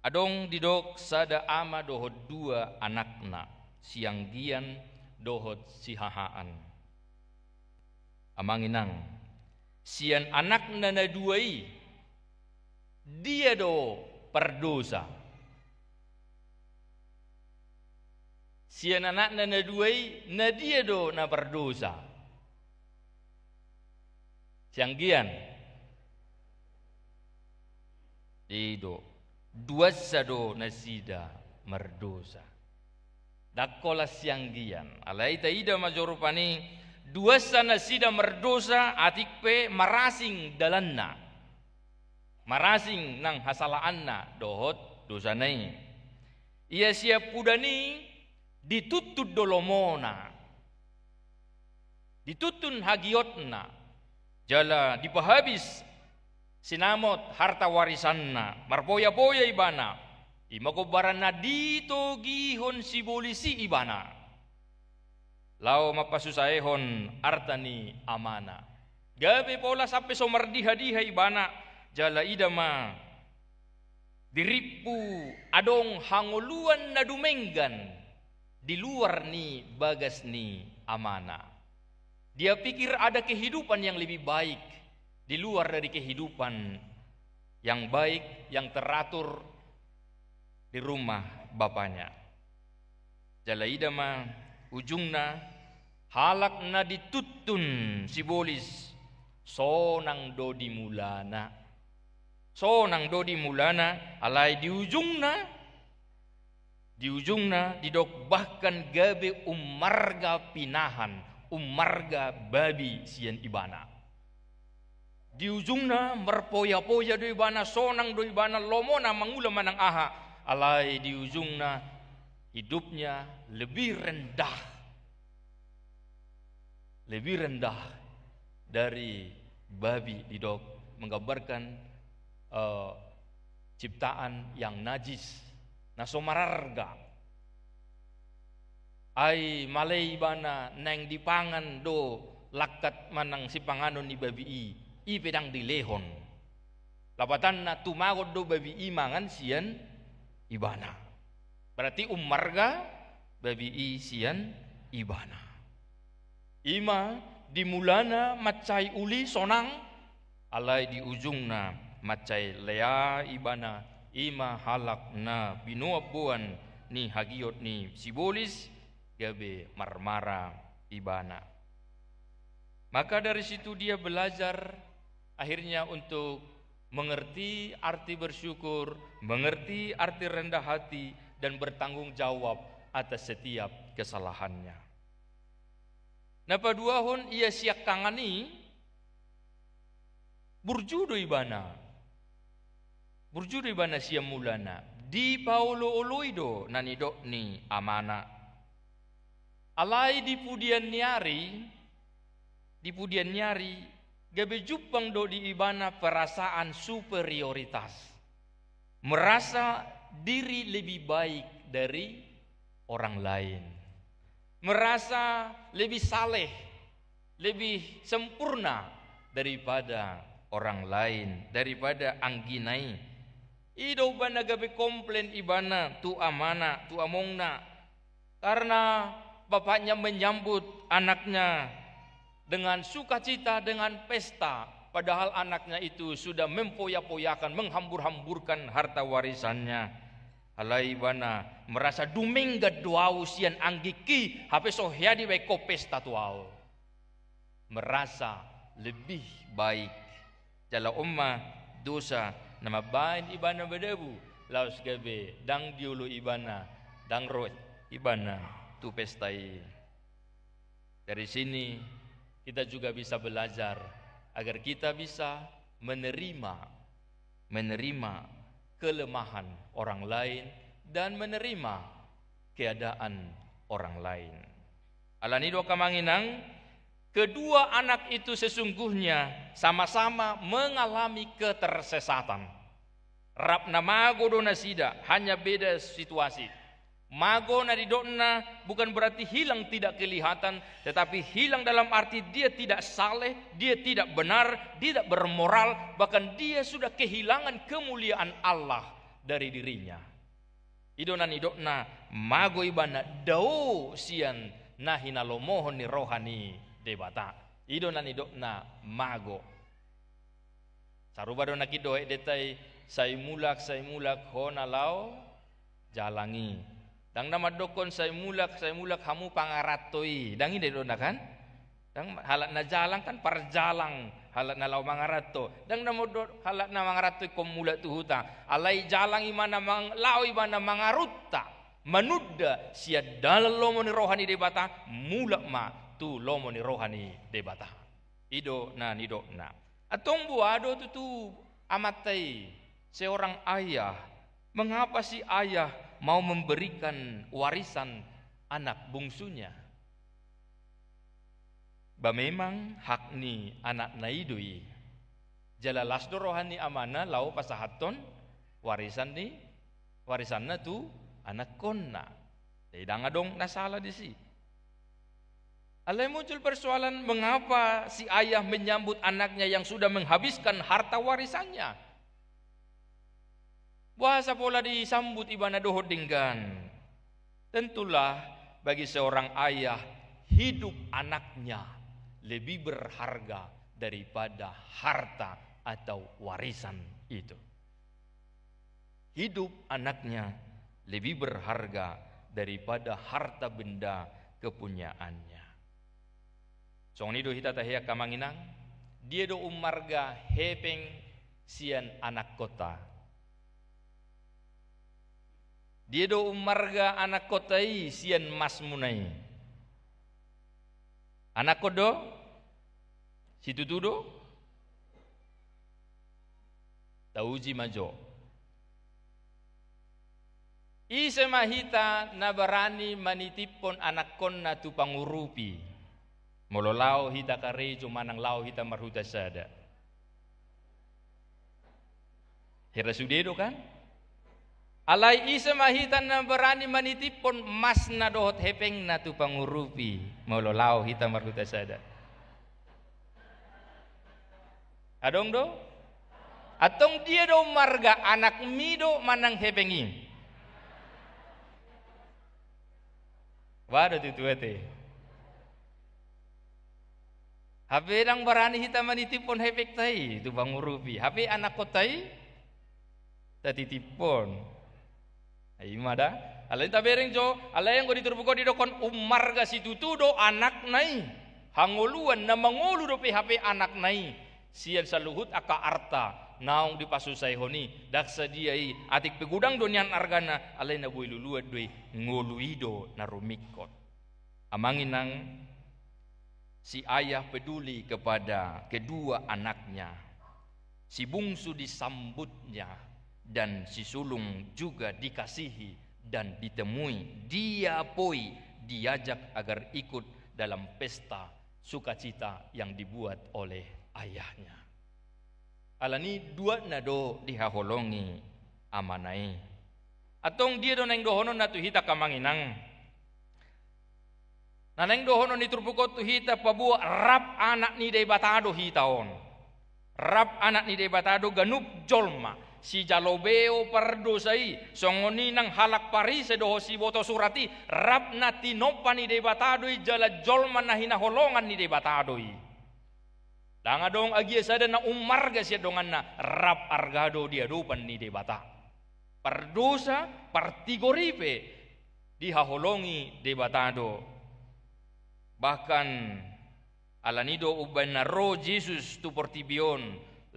adong didok sada ama dohot dua anakna, si Anggian dohot si Hahaan. Amang inang, sian anakna na dua i, dia do pardosa? Sian anakna na dua i, na dia do na pardosa? Si Anggian. Dia do, duansa do nasida mardosa. Ndang holan si Anggian. Alai taida ma joro pani, duansa nasida mardosa, atik pe marasing dalanna. Marasing nang hasalaanna dohot dosana i. Ia siampudan i dituntun do lomona, dituntun hagiotna, jala dipahabis sinamot harta warisanna, marpoya-poya ibana, i ma gombaran na ditogihon sibolis i ibana. Laho mampasusaehon arta ni amana. Gabe pola sampe so mardiha-diha ibana, jala ida ma dirimpu adong hangoluan na dumenggan di luar ni bagas ni amana. Dia pikir ada kehidupan yang lebih baik di luar dari kehidupan yang baik, yang teratur di rumah bapanya. Jala ida ma ujungna, halak na dituntun sibolis, sonang do di mulana. Sonang do di mulana, alai di ujungna, di ujungna didok bahkan gabe ummarga pinahan, ummarga babi sian ibana. Di ujungna marpoya-poya do ibana, sonang do ibana, lomona mangula manang aha, alai di ujungna hidupnya lebih rendah, lebih rendah dari babi, didok, menggambarkan, eh, ciptaan yang najis, na so mararga. Ai male ibana naeng dipangan do langkat manang sipanganon ni babi i, i pe ndang dilehon. Lapatanna tumagon do babi i mangan sian ibana. Berarti ummarga babi i sian ibana. I ma di mulana mansai uli sonang, alai di ujungna mansai lea ibana, i ma halak na binoan-boan ni hagiot ni sibolis, gabe marmara ibana. Maka dari situ dia belajar akhirnya untuk mengerti arti bersyukur, mengerti arti rendah hati, dan bertanggung jawab atas setiap kesalahannya. Na paduahon, ia siangkangan i burju do ibana. Burju do ibana sian mulana. Dipaolooloi do na nidok ni amana. Alai di pudian ni ari, di pudian ni ari, gabe jumpang do di ibana perasaan superioritas. Merasa diri lebih baik dari orang lain. Merasa lebih saleh, lebih sempurna daripada orang lain, daripada anggina i. I do umbahen na gabe komplain ibana tu amana, tu amongna. Karena bapaknya menyambut anaknya dengan sukacita, dengan pesta, padahal anaknya itu sudah memfoya-foyakan, menghambur-hamburkan harta warisannya. Alai ibana merasa dumenggan do au sian anggingki, hape so hea dibaen ho pesta tu au. Merasa lebih baik. Jala on ma dosa na mambahen ibana madabu, laos gabe ndang dioloi ibana, ndang ro ibana tu pesta i. Dari sini kita juga bisa belajar agar kita bisa menerima, menerima kelemahan orang lain dan menerima keadaan orang lain. Alani i do angka amang inang, kedua anak itu sesungguhnya sama-sama mengalami ketersesatan. Rap na mago do nasida, hanya beda situasi. Mago na nidokna bukan berarti hilang tidak kelihatan, tetapi hilang dalam arti dia tidak saleh, dia tidak benar, tidak bermoral, bahkan dia sudah kehilangan kemuliaan Allah dari dirinya. I do na nidokna mago ibana dao sian na hinalomohon ni roha ni Debata. I do na nidokna mago. Sarupa do na nidok ni denta i, sai mulak, sai mulak ho na laho jalang i. Ndang na mandokkon sai mulak, sai mulak hamu pangaranto i. Ndang i do na kan? Ndang, halak na jalang kan parjalang, halak na laho mangaranto. Ndang na mandok halak na mangaranto ingkon mulak tu huta. Alai jalang i ma na mang-, laho ibana mangarunta, manunda sian dalan lomo ni roha ni Debata, mulak ma tu lomo ni roha ni Debata. I do na nidokna. Antong boha do tutu amanta i, seorang ayah, mengapa si ayah mau memberikan warisan anak bungsunya? Ba memang hak ni anakna i do i. Jala las do roha ni amana laho pasahathon warisan ni, warisanna tu anakkonna. Jadi ndang adong na sala disi. Alai muncul persoalan, mengapa si ayah menyambut anaknya yang sudah menghabiskan harta warisannya? Boasa pola disambut ibana dohot denggan? Tentulah bagi seorang ayah, hidup anaknya lebih berharga daripada harta atau warisan itu. Hidup anaknya lebih berharga daripada harta benda kepunyaannya. Songon i do hita tahe angka amang inang, dia do ummarga hepeng sian anakkonta? Dia do ummarga anakkonta i sian masmuna i? Anakkon do? Situtu do? Tauji ma jo. Ise ma hita na barani manitiphon anakkonna tu pangurupi, molo laho hita karejo manang laho hita marhuta sada? Hira sude do kan? Alai ise ma hita na barani manitiphon masna dohot hepengna tu pangurupi, molo laho hita marhuta sada? Adong do? Antong dia do ummarga, anakmi do manang hepeng i? Boha do tutu ate? Hape ndang barani hita manitiphon hepengta i tu pangurupi, hape anakkonta i tatitiphon. Ima da. Alai tabereng jo, alai anggo di turpuk on didokkon ummarga situtu do anakna i. Hangoluan na mangolu dope hape anakna i. Sian saluhut angka arta naung dipasusaihon i, ndang sadia i, atik pe godang do nian argana, alai na boi luluan do i, ngolu i do na rumingkot. Amang inang, si ayah peduli kepada kedua anaknya. Si bungsu disambutnya dan si sulung juga dikasihi dan ditemui. Dia poi diajak agar ikut dalam pesta sukacita yang dibuat oleh ayahnya. Alani duatna do dihaholongi amana i. Antong dia do naeng dohononna tu hita, amang inang? Na naeng dohonon ni turpuk on tu hita, paboa rap anak ni Debata do hita on. Rap anak ni Debata do ganup jolma, sijalo beo pardosa i, songon i nang halak Parise dohot siboto surat i, rap na tinompa ni Debata do i jala jolma na hinaholongan ni Debata do i. Ndang adong agia sada na ummarga sian donganna, rap arga do di adopan ni Debata. Pardosa, partigor i pe dihaholongi Debata do. Bahkan alani do umbahen na ro Jesus tu portibi on,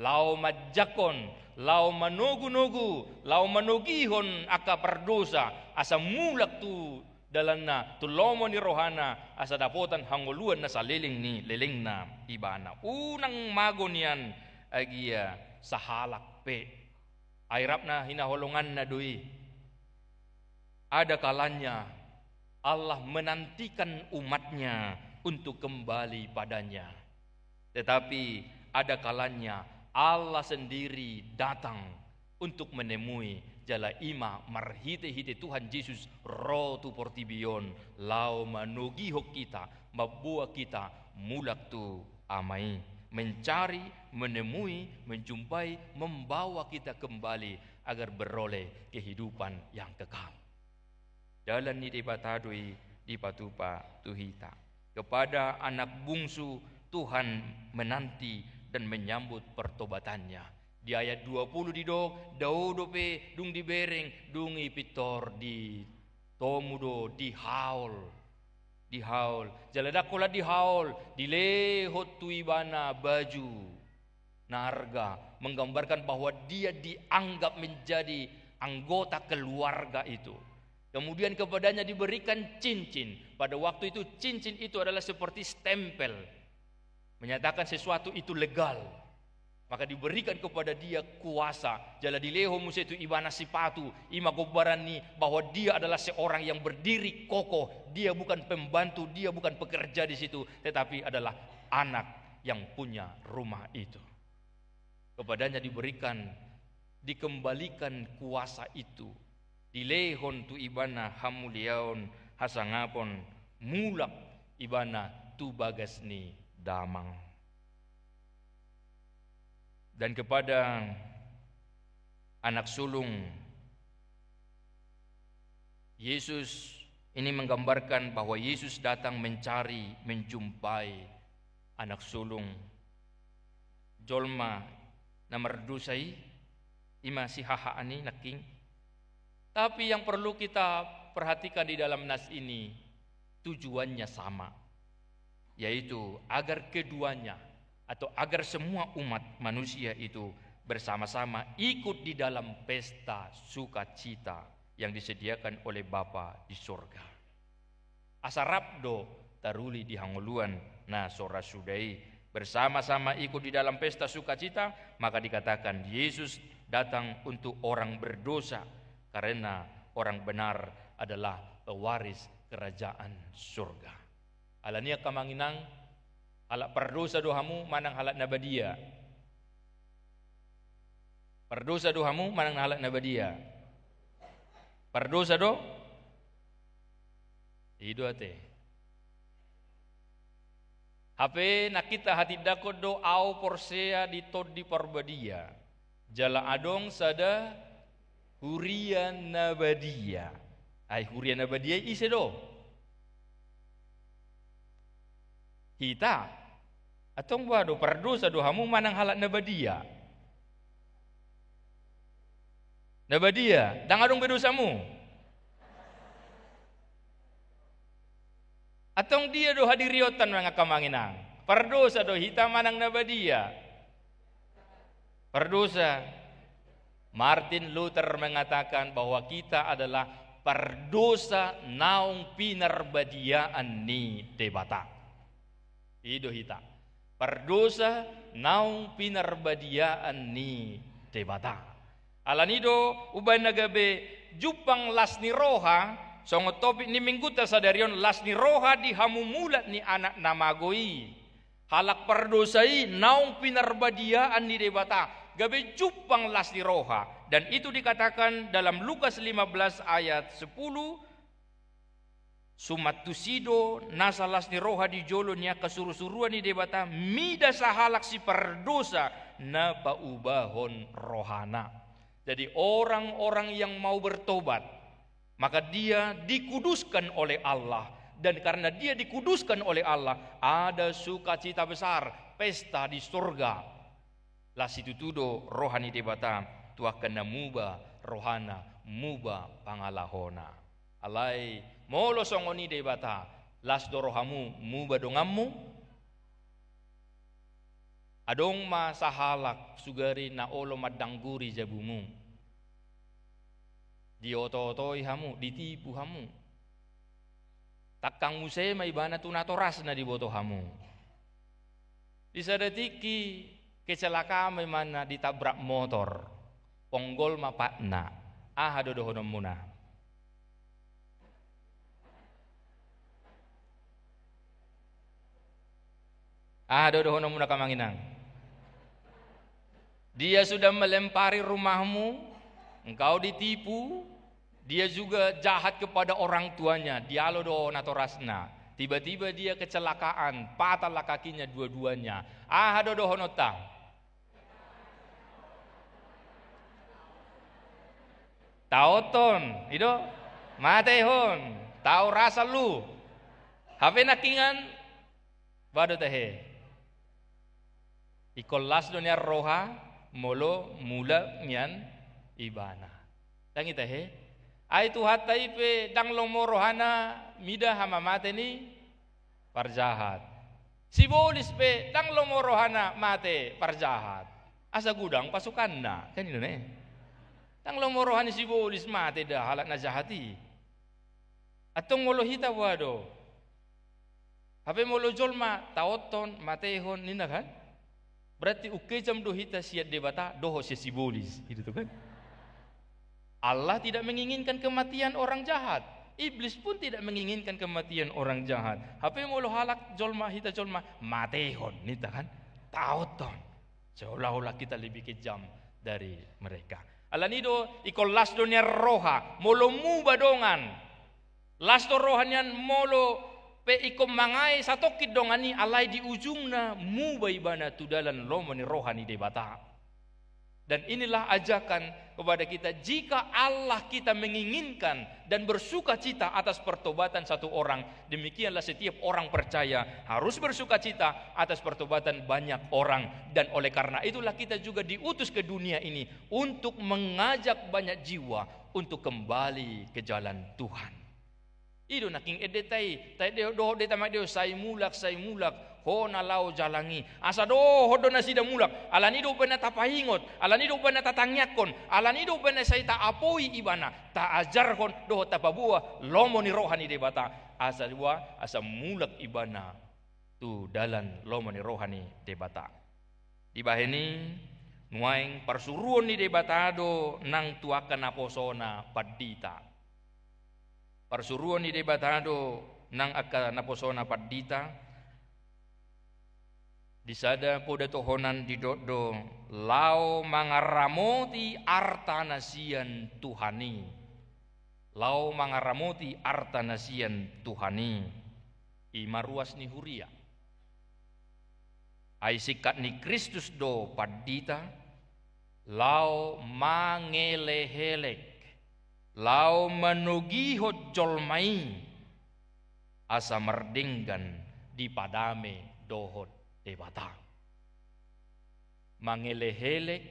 laho manjangkon, laho manogunogu, laho manogihon angka pardosa, asa mulak tu dalanna, tu lomo ni rohana, asa dapotan hangoluan na saleleng ni lelengna ibana. Unang mago nian agia sahalak pe. Ai rap na hinaholonganna do i. Ada kalanya Allah menantikan umatnya untuk kembali padanya. Tetapi ada kalanya Allah sendiri datang untuk menemui, jala i ma marhitehite Tuhan Jesus ro tu portibi on, laho manogihon hita, mamboan hita mulak tu Ama i, mencari, menemui, menjumpai, membawa kita kembali agar beroleh kehidupan yang kekal. Dalan ni Debata do i dipatupa tu hita. Kepada anak bungsu Tuhan menanti dan menyambut pertobatannya. Di ayat dua puluh didok, dao dope dung dibereng, dung i pintor ditomu do dihaol. Dihaol. Jala ndang holan dihaol, dilehon tu ibana baju na arga, menggambarkan bahwa dia dianggap menjadi anggota keluarga itu. Kemudian kepadanya diberikan cincin. Pada waktu itu cincin itu adalah seperti stempel, menyatakan sesuatu itu legal. Maka diberikan kepada dia kuasa. Jala dilehon muse tu ibana sipatu, i ma gombaran ni bahwa dia adalah seorang yang berdiri kokoh. Dia bukan pembantu, dia bukan pekerja di situ, tetapi adalah anak yang punya rumah itu. Kepadanya diberikan, dikembalikan kuasa itu. Dilehon tu ibana hamuliaon, hasangapon, mulak ibana tu bagas ni damang. Dan kepada anak sulung, Yesus ini menggambarkan bahwa Yesus datang mencari, menjumpai anak sulung. Jolma na mardosa i, i ma si haha ani nangkin. Tapi yang perlu kita perhatikan di dalam nas ini, tujuannya sama, yaitu agar keduanya atau agar semua umat manusia itu bersama-sama ikut di dalam pesta sukacita yang disediakan oleh Bapa di sorga. Asa rap do taruli di hangoluan na so ra suda i, bersama-sama ikut di dalam pesta sukacita, maka dikatakan Yesus datang untuk orang berdosa, karena orang benar adalah pewaris kerajaan surga. Alani i, angka amang inang, halak pardosa do hamu manang halak na badia? Pardosa do hamu manang halak na badia? Pardosa do? I do ate. Hape nangkin tahatindangkon do, ahu porsea di Tondi Parbadia, jala adong sada huria na badia. Ai huria na badia i ise do? Hita. Antong boha do, pardosa do hamu manang halak na badia? Na badia, ndang adong be dosamu. Antong dia do hadirionta, angka amang inang? Pardosa do hita manang na badia? Pardosa. Martin Luther mengatakan bahwa kita adalah pardosa naung pinarbadiaan ni Debata. I do hita pardosa naung pinarbadiaan ni Debata. Alani do umbahen na gabe jumpang las ni roha, songon topik ni minggunta sadari on, las ni roha di hamu mulak ni anak na mago i. Halak pardosa i naung pinarbadiaan ni Debata, gabe jumpang las ni roha. Dan itu dikatakan dalam Lukas lima belas ayat sepuluh, suman tusi do nasa las ni roha di jolo ni angka surusuruan ni Debata mida sahalak sipardosa na paubahon rohana. Jadi orang-orang yang mau bertobat, maka dia dikuduskan oleh Allah. Dan karena dia dikuduskan oleh Allah, ada sukacita besar, pesta di surga. Las situtu do roha ni Debata tu angka na muba rohana, muba pangalahona. Alai molo songon i Debata, las do rohamu, muba donganmu? Adong ma sahalak sugari na olo mandangguri jabumu. Dioto-otoi hamu, ditipu hamu. Tangkang muse ma ibana tu natorasna diboto hamu. Di sada tingki kecelakaan ma ibana, ditabrak motor. Ponggol ma patna. Aha do dohononmuna? Aha do dohononmuna, angka amang inang? Dia sudah melempari rumahmu, engkau ditipu, dia juga jahat kepada orang tuanya, dialo do natorasna. Tiba-tiba dia kecelakaan, patahlah kakinya dua-duanya. Aha do dohononta? Taothon, i do? Matehon, tau rasa lu. Hape nangkiningan, boha do tahe? Ingkon las do nian roha molo mulak nian ibana. Ndang i tahe? Ai Tuhanta i pe ndang lomo rohana mida hamamate ni parjahat. Sibolis pe ndang lomo rohana mate parjahat. Asa godang pasukanna, kan i do ne. Ndang lomo roha ni sibolis mate da halak na jahat i. Antong molo hita boha do? Hape molo jolma taothon, matehon, ninna kan? Berarti ungkejam do hita sian Debata dohot sian sibolis, i do tu kan? Allah tidak menginginkan kematian orang jahat. Iblis pun tidak menginginkan kematian orang jahat. Hape molo halak jolma, hita jolma, matehon, ninta kan? Taothon. Seolah-olah kita lebih kejam dari mereka. Alani do, ingkon las do nian roha molo muba dongan. Las do roha nian molo pe ingkon mangae satongkin dongan i, alai di ujungna muba ibana tu dalan lomo ni roha ni Debata. Dan inilah ajakan kepada kita, jika Allah kita menginginkan dan bersukacita atas pertobatan satu orang, demikianlah setiap orang percaya harus bersukacita atas pertobatan banyak orang. Dan oleh karena itulah kita juga diutus ke dunia ini untuk mengajak banyak jiwa untuk kembali ke jalan Tuhan. I do nangkin endenta i, tahe do, dohot do hita ma i do, sai mulak, sai mulak, ho na laho jalang i. Asa dohot do nasida mulak, alani do umbahen na tapaingot, alani do umbahen na tatangiangkon, alani do umbahen na sai taapoi ibana, taajarhon dohot tapaboa lomo ni roha ni Debata. Asa boha, asa mulak ibana tu dalan lomo ni roha ni Debata. Dibahen i, nuaeng parsuruon ni Debata do nang tu angka naposona pandita. Parsuruon ni Debata do nang angka naposona pandita. Di sada poda tohonan didok do, laho mangaramoti arta na sian Tuhan i. Laho mangaramoti arta na sian Tuhan i. I ma ruas ni huria. Ai singkat ni Kristus do pandita, laho mangelehelek, laho manogihon jolma i, asa mardenggan dipadame dohot Debata. Mangelehelek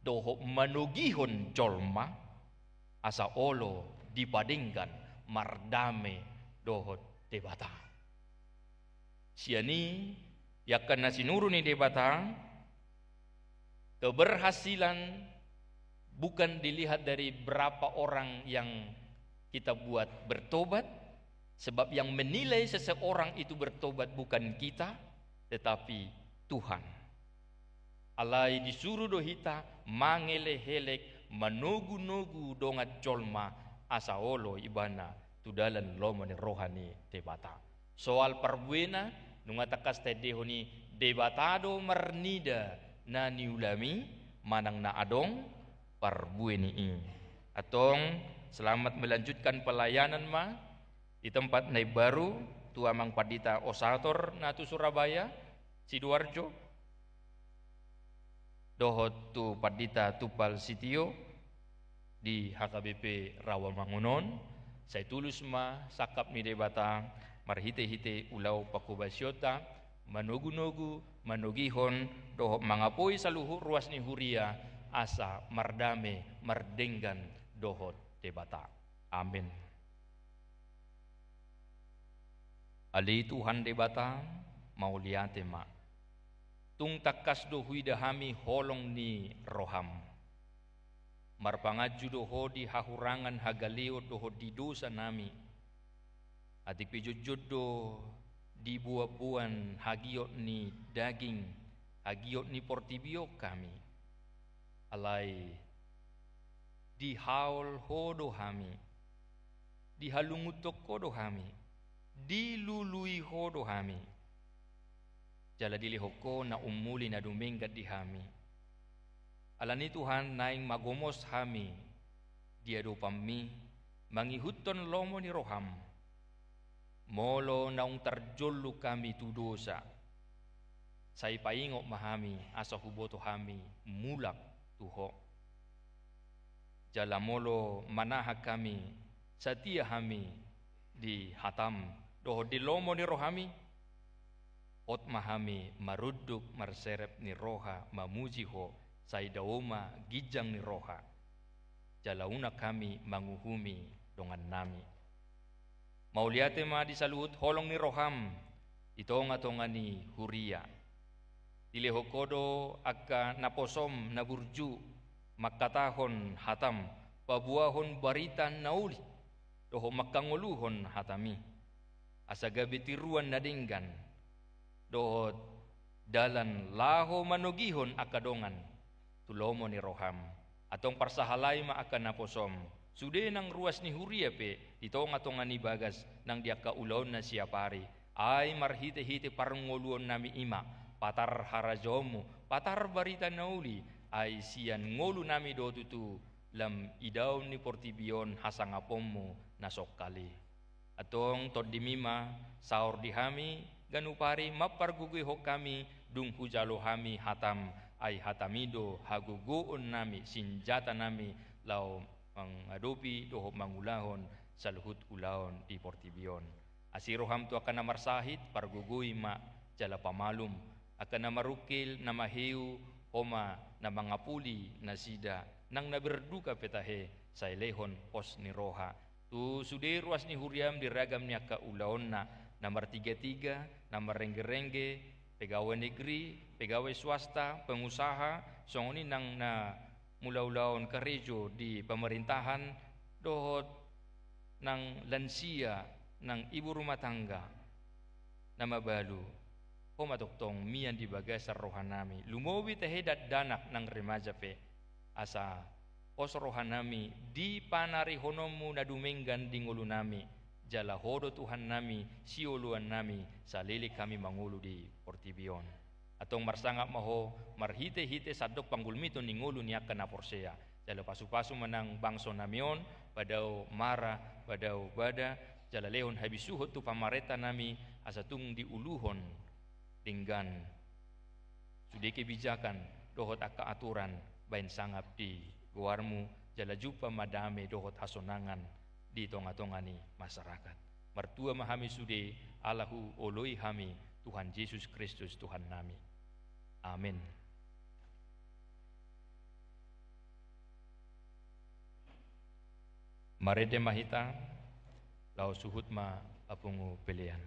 dohot manogihon jolma, asa olo dipadenggan mardame dohot Debata. Sian i, di angka na sinuru ni Debata, keberhasilan bukan dilihat dari berapa orang yang kita buat bertobat, sebab yang menilai seseorang itu bertobat bukan kita, tetapi Tuhan. Alai disuru do hita mangelekelek, manogunogu dongan jolma asa olo ibana tu dalan lomo ni roha ni Debata. Soal parbuena, nunga tangkas taendehon i, Debata do marnida na niulami manang na adong parbue ni i. Antong, selamat melanjutkan pelayanan ma di tempat na imbaru, tu Amang Pandita Osator na tu Surabaya, Sidoarjo, dohot tu Pandita Tumpal Sitio di H K B P Rawamangun on. Sai tulus ma sangkap ni Debata marhitehite ulaon panghobasionta, manogunogu, manogihon, dohot mangapoi saluhut ruas ni huria asa mardame, mardenggan dohot Debata. Amin. Ale Tuhan Debata, mauliate ma. Tung tangkas do huida hami holong ni roham. Marpanganju do Ho di hahurangan, hagaleon dohot di dosa nami. Atik pe jotjot do diboanboan hagiot ni daging, hagiot ni portibi on hami. Alai dihaol Ho do hami, dihalungunhon Ho do hami, dilului Ho do hami. Jala dilehon Ho na umuli na dumenggan di hami. Alani Tuhan, naeng ma gomos hami di adopanmi, mangihuthon lomo ni roham. Molo naung tarjolung hami tu dosa, sai paingot ma hami asa huboto hami mulak tu Ho. Jala molo manahan hami, satia hami di hatam dohot di lomo ni rohami, hot ma hami marunduk marserep ni roha mamuji Ho, sai dao ma ginjang ni roha. Jala unang hami manguhumi dongannami. Mauliate ma di saluhut holong ni roham di tongatonga ni huria. Dilehon Ho do angka naposom na burju mangkatahon hatam, paboahon barita na uli, dohot mangkangoluhon hatami. Asa gabe tiruan na denggan, dohot dalan laho manogihon angka dongan tu lomo ni roham. Antong parsahalai ma angka naposom, sude nang ruas ni huria pe di tongatonga ni bagas nang di angka ulaonna siapari, ai marhitehite parngoluonnami i ma, patar harajaonmu, patar barita na uli, ai sian ngolunami do tutu lam idaon ni portibi on hasangaponmu na songkal i. Antong tondimi ma saor di hami ganup ari, mampargogoihon hami dung hujalo hami hatam, ai hatami do hagogoonnami, sinjatanami laho mangadopi dohot mangulahon saluhut ulaon di portibi on. Asi roham tu angka na marsahit, pargogoi ma jala pamalum. Angka na marungkil, na maheu, Ho ma na mangapuli nasida, nang na berduka pe tahe, sai lehon pos ni roha. Tu sude ruas ni huriam di ragam ni angka ulaonna, na martigatiga, na marrenggerengge, pegawai negeri, pegawai swasta, pengusaha, songon i nang na mangula ulaon karejo di pemerintahan, dohot nang lansia, nang ibu rumah tangga, na mabalu, Ho ma tongtong mian di bagasan rohanami, lumobi tahe dakdanak nang remaja pe, asa pos rohanami di panarihononmu na dumenggan di ngolunami, jala Ho do Tuhannami, sioloannami, saleleng hami mangolu di portibi on. Antong marsangap ma Ho, marhitehite sandok panggulmiton ni ngolu ni angka na porsea. Jala pasupasu ma nang bangsonami on, padao mara, padao bada, jala lehon habisuhon tu pamarentanami, asa tung diuluhon denggan sude kebijakan dohot angka aturan bahen sangap di goarmu, jala jumpa ma dame dohot hasonangan di tongatonga ni masyarakat. Martua ma hami sude, ala huoloi hami Tuhan Jesus Kristus Tuhannami. Amin. Marende ma hita, laos suhut ma apungu pelean.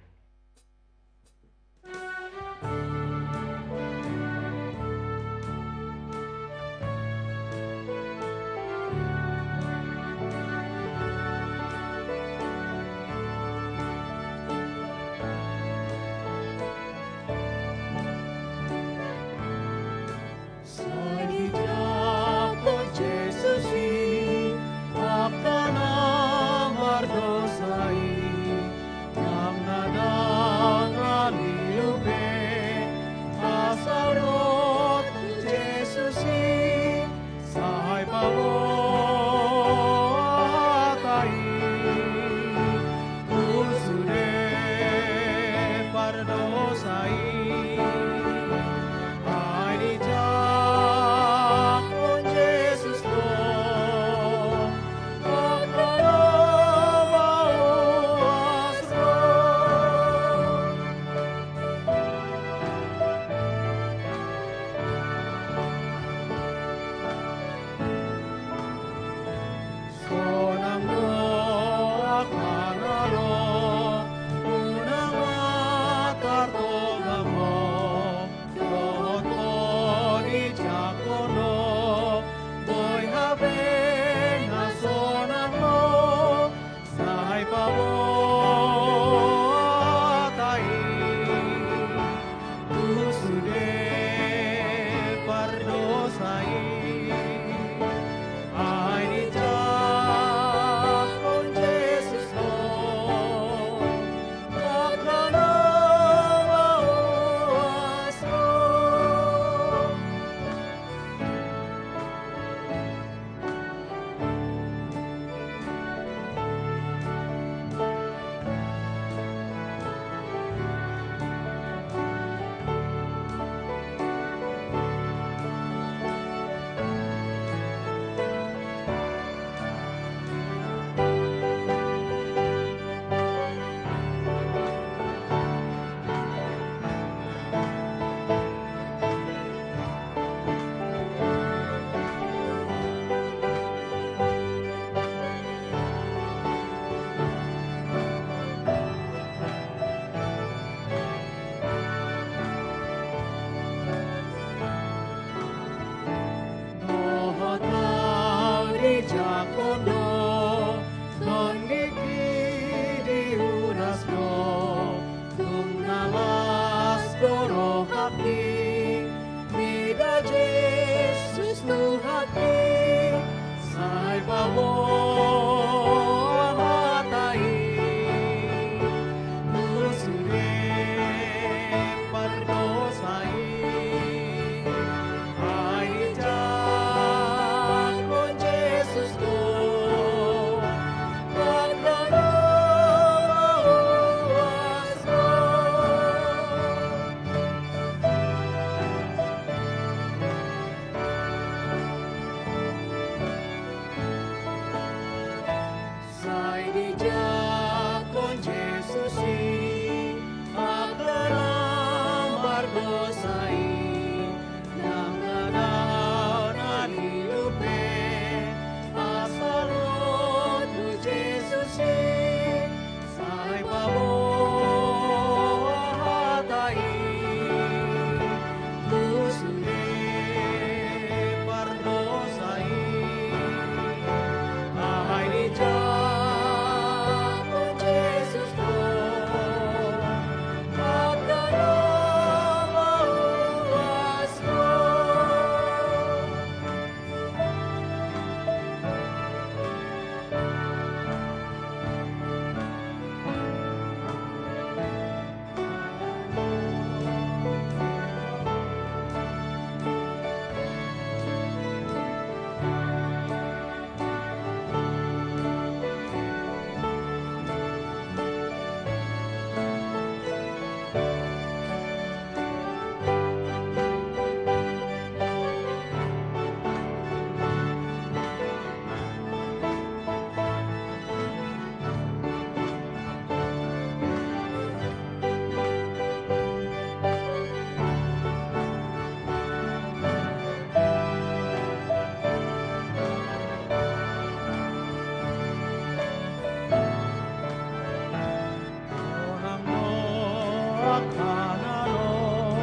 Hanalo,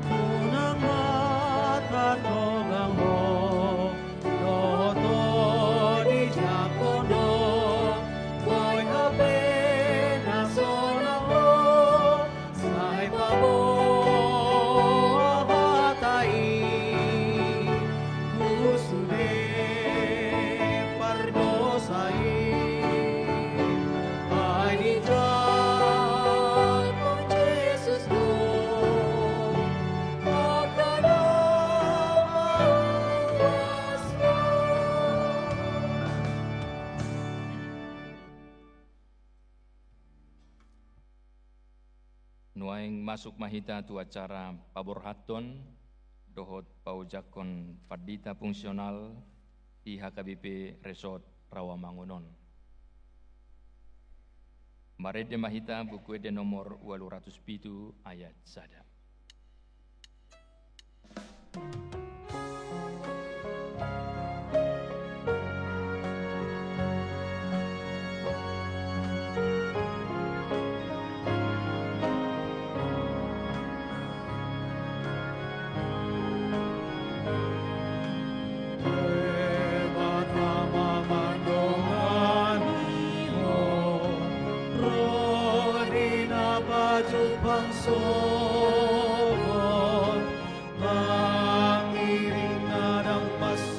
unang martanonang ho, dohot ho dijangkon ho, boi hape na sonang ho, sai paboa hata i, tu sude pardosa i. Ai dijangkon Jesus do angka na mauas. Nuaeng masuk ma hita tu acara paborhathon dohot paojakhon pandita fungsional di H K B P Resort Rawamangun on. Marende ma hita Buku Ende nomor ualu ratus pitu ayat sada. Debata ma mandongani ho, ro di na pajumpang sogot, mangiring na ndang pansohot.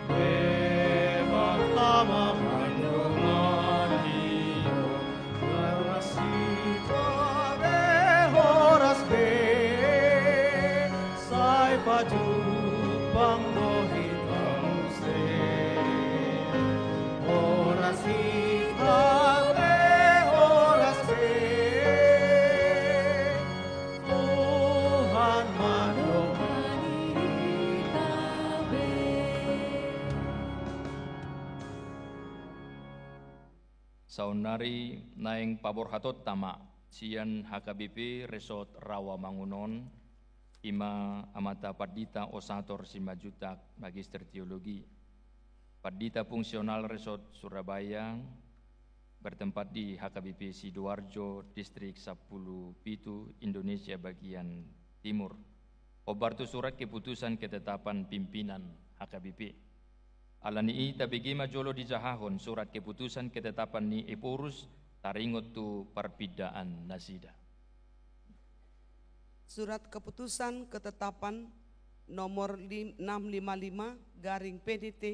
Debata ma mandongani ho, horas hita be, horas be, sai pajumpang do hita muse. Horas hita be, horas be, Tuhan mandongani hita be. Saonnari naeng paborhatonta ma sian H K B P Resort Rawamangun on, i ma Amanta Pandita Ossator Simanjuntak, Magister Teologi, Pandita Fungsional Resort Surabaya, bertempat di H K B P Sidoarjo, Distrik sampulu pitu, Indonesia bagian timur. Hombar tu surat keputusan ketetapan pimpinan H K B P. Alani i tabege ma jolo dijahahon surat keputusan ketetapan ni Ephorus taringot tu parpindaan nasida. Surat keputusan ketetapan nomor lim-, enam lima lima garing P D T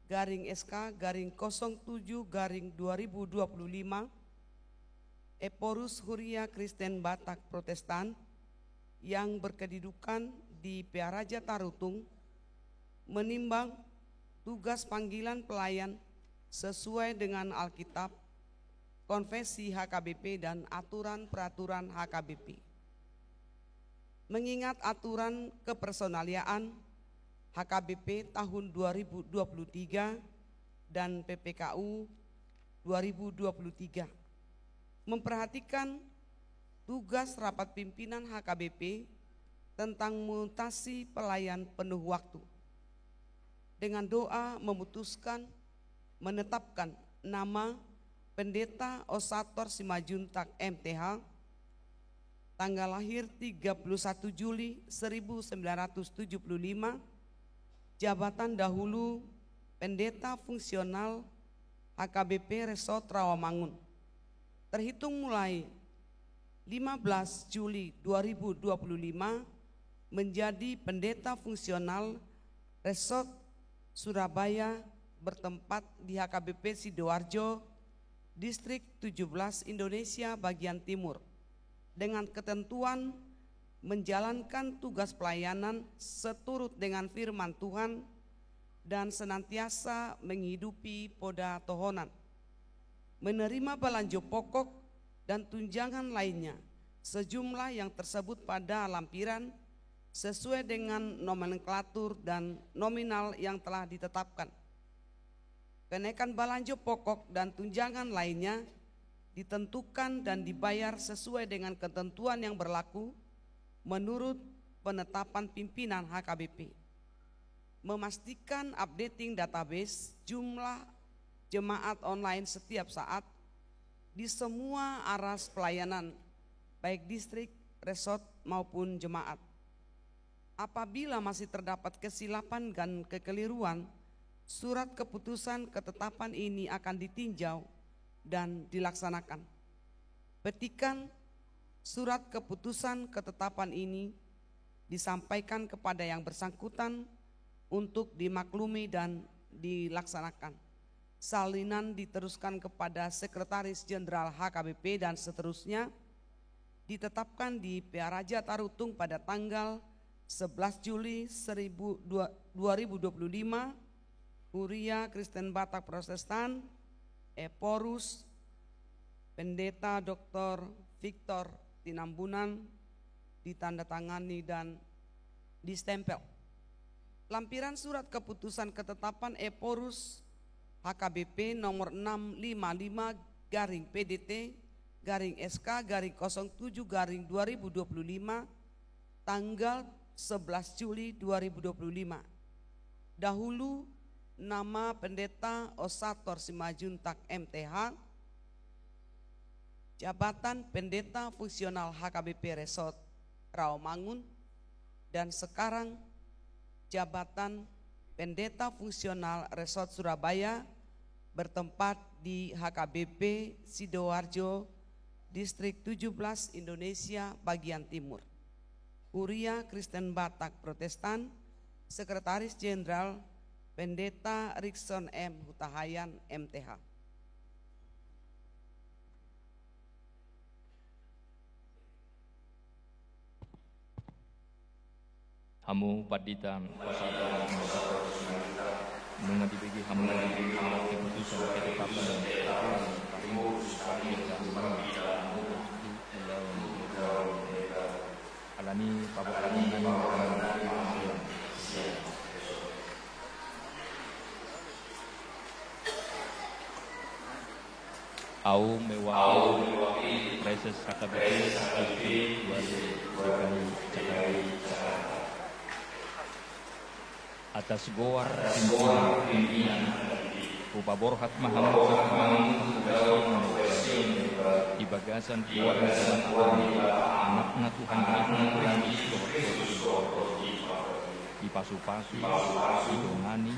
garing S K garing kosong tujuh garing dua ribu dua puluh lima, Ephorus Huria Kristen Batak Protestan yang berkedudukan di Pearaja Tarutung, menimbang tugas panggilan pelayan sesuai dengan Alkitab, Konfesi H K B P, dan aturan peraturan H K B P. Mengingat aturan kepersonaliaan H K B P tahun dua ribu dua puluh tiga dan P P K U dua ribu dua puluh tiga, memperhatikan tugas rapat pimpinan H K B P tentang mutasi pelayan penuh waktu. Dengan doa memutuskan menetapkan nama Pendeta Ossator Simanjuntak M T H, tanggal lahir tiga puluh satu Juli seribu sembilan ratus tujuh puluh lima, jabatan dahulu Pendeta Fungsional H K B P Resort Rawamangun. Terhitung mulai lima belas Juli dua ribu dua puluh lima, menjadi Pendeta Fungsional Resort Surabaya, bertempat di H K B P Sidoarjo, Distrik tujuh belas, Indonesia bagian timur, dengan ketentuan menjalankan tugas pelayanan seturut dengan firman Tuhan dan senantiasa menghidupi poda tohonan. Menerima balanjo pokok dan tunjangan lainnya sejumlah yang tersebut pada lampiran sesuai dengan nomenklatur dan nominal yang telah ditetapkan. Kenaikan balanjo pokok dan tunjangan lainnya ditentukan dan dibayar sesuai dengan ketentuan yang berlaku menurut penetapan pimpinan H K B P. Memastikan updating database jumlah jemaat online setiap saat, di semua aras pelayanan, baik distrik, resort, maupun jemaat. Apabila masih terdapat kesilapan dan kekeliruan, surat keputusan ketetapan ini akan ditinjau dan dilaksanakan. Petikan surat keputusan ketetapan ini disampaikan kepada yang bersangkutan untuk dimaklumi dan dilaksanakan. Salinan diteruskan kepada Sekretaris Jenderal H K B P dan seterusnya, ditetapkan di Pearaja Tarutung pada tanggal sebelas Juli seribu dua, dua ribu dua puluh lima, Huria Kristen Batak Protestan, Ephorus, Pendeta Doktor Victor Tinambunan, ditandatangani dan distempel. Lampiran surat keputusan ketetapan Ephorus H K B P nomor enam lima lima garing P D T garing S K garing kosong tujuh garing dua ribu dua puluh lima, tanggal sebelas Juli dua ribu dua puluh lima. Dahulu nama Pendeta Osator Simanjuntak M T H, jabatan Pendeta Fungsional H K B P Resort Rawamangun, dan sekarang jabatan Pendeta Fungsional Resort Surabaya bertempat di H K B P Sidoarjo, Distrik tujuh belas Indonesia bagian timur. Huria Kristen Batak Protestan, Sekretaris Jenderal Pendeta Rikson M Hutahayan M T H. Hamu pandita, nunga dibege hamu keputusan ketetapan alani paboa Au mewakili Praeses H K B P dua D K I Jakarta. Atas goar pimpinan, hupaborhat ma hamu di bagasan goar ni Bapa, Anakna Tuhan Jesus Kristus, dipasupasu, didongani,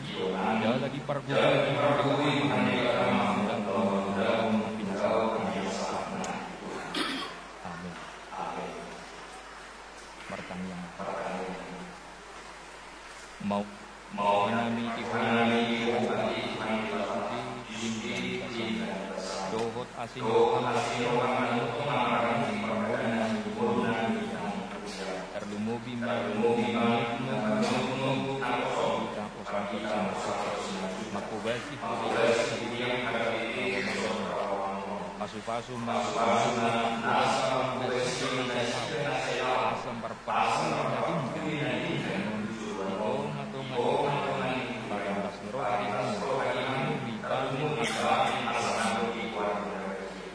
jala dipargogoi. Amin. Martangiang ma hita. Mau Mau nami di hami, dohot asi ni roha, tarlumobi ma, mangkobasi, pasupasu ma, asa marpar,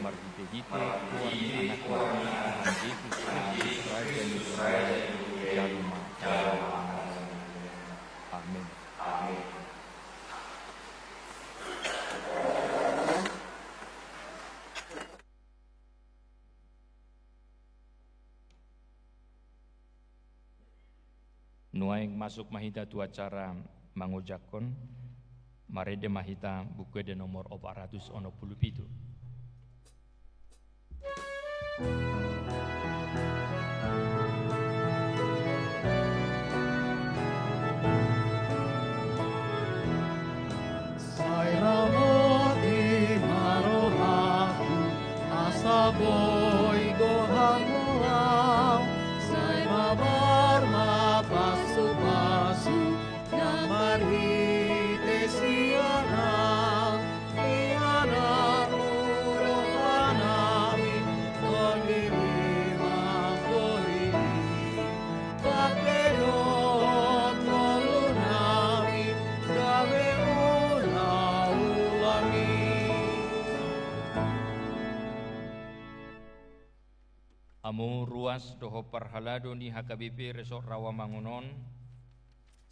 marhite-hite goar ni Anakna, Tuhan Jesus Kristus, Raja ni Raja. Amin. Nuaeng masuk ma hita tu acara mangojakhon, marende ma hita Buku Ende nomor opat ratus onom pulu pitu. Sai ramoti ma rohangku, asa boi gohangnami, sai mabar ma pasupasu na marhite sian Anakmu, rohanami, tonduti ma hami. Pake dohot ngolunami, gabe ulaulami. Hamu ruas dohot parhalado ni H K B P Resort Rawamangun on,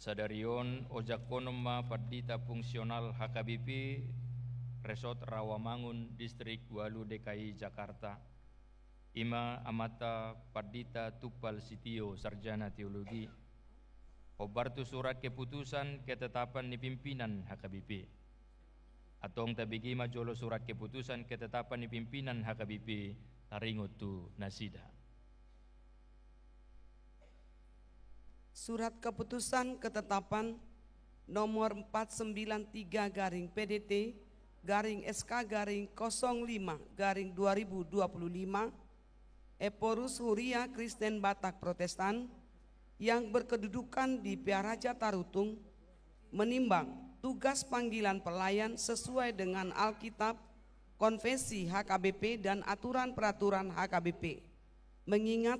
sadari on ojakhonon ma pandita fungsional H K B P Resort Rawamangun, Distrik Walu D K I Jakarta. I ma Amanta Pandita Tumpal Sitio, Sarjana Teologi. Hombar tu surat keputusan ketetapan ni pimpinan H K B P. Antong tabege ma jolo surat keputusan ketetapan ni pimpinan H K B P, taringot tu nasida. Surat keputusan ketetapan nomor empat sembilan tiga garing P D T garing S K garing kosong lima garing dua ribu dua puluh lima, Ephorus Huria Kristen Batak Protestan yang berkedudukan di Pearaja Tarutung, menimbang tugas panggilan pelayan sesuai dengan Alkitab, konfesi H K B P, dan aturan peraturan H K B P, mengingat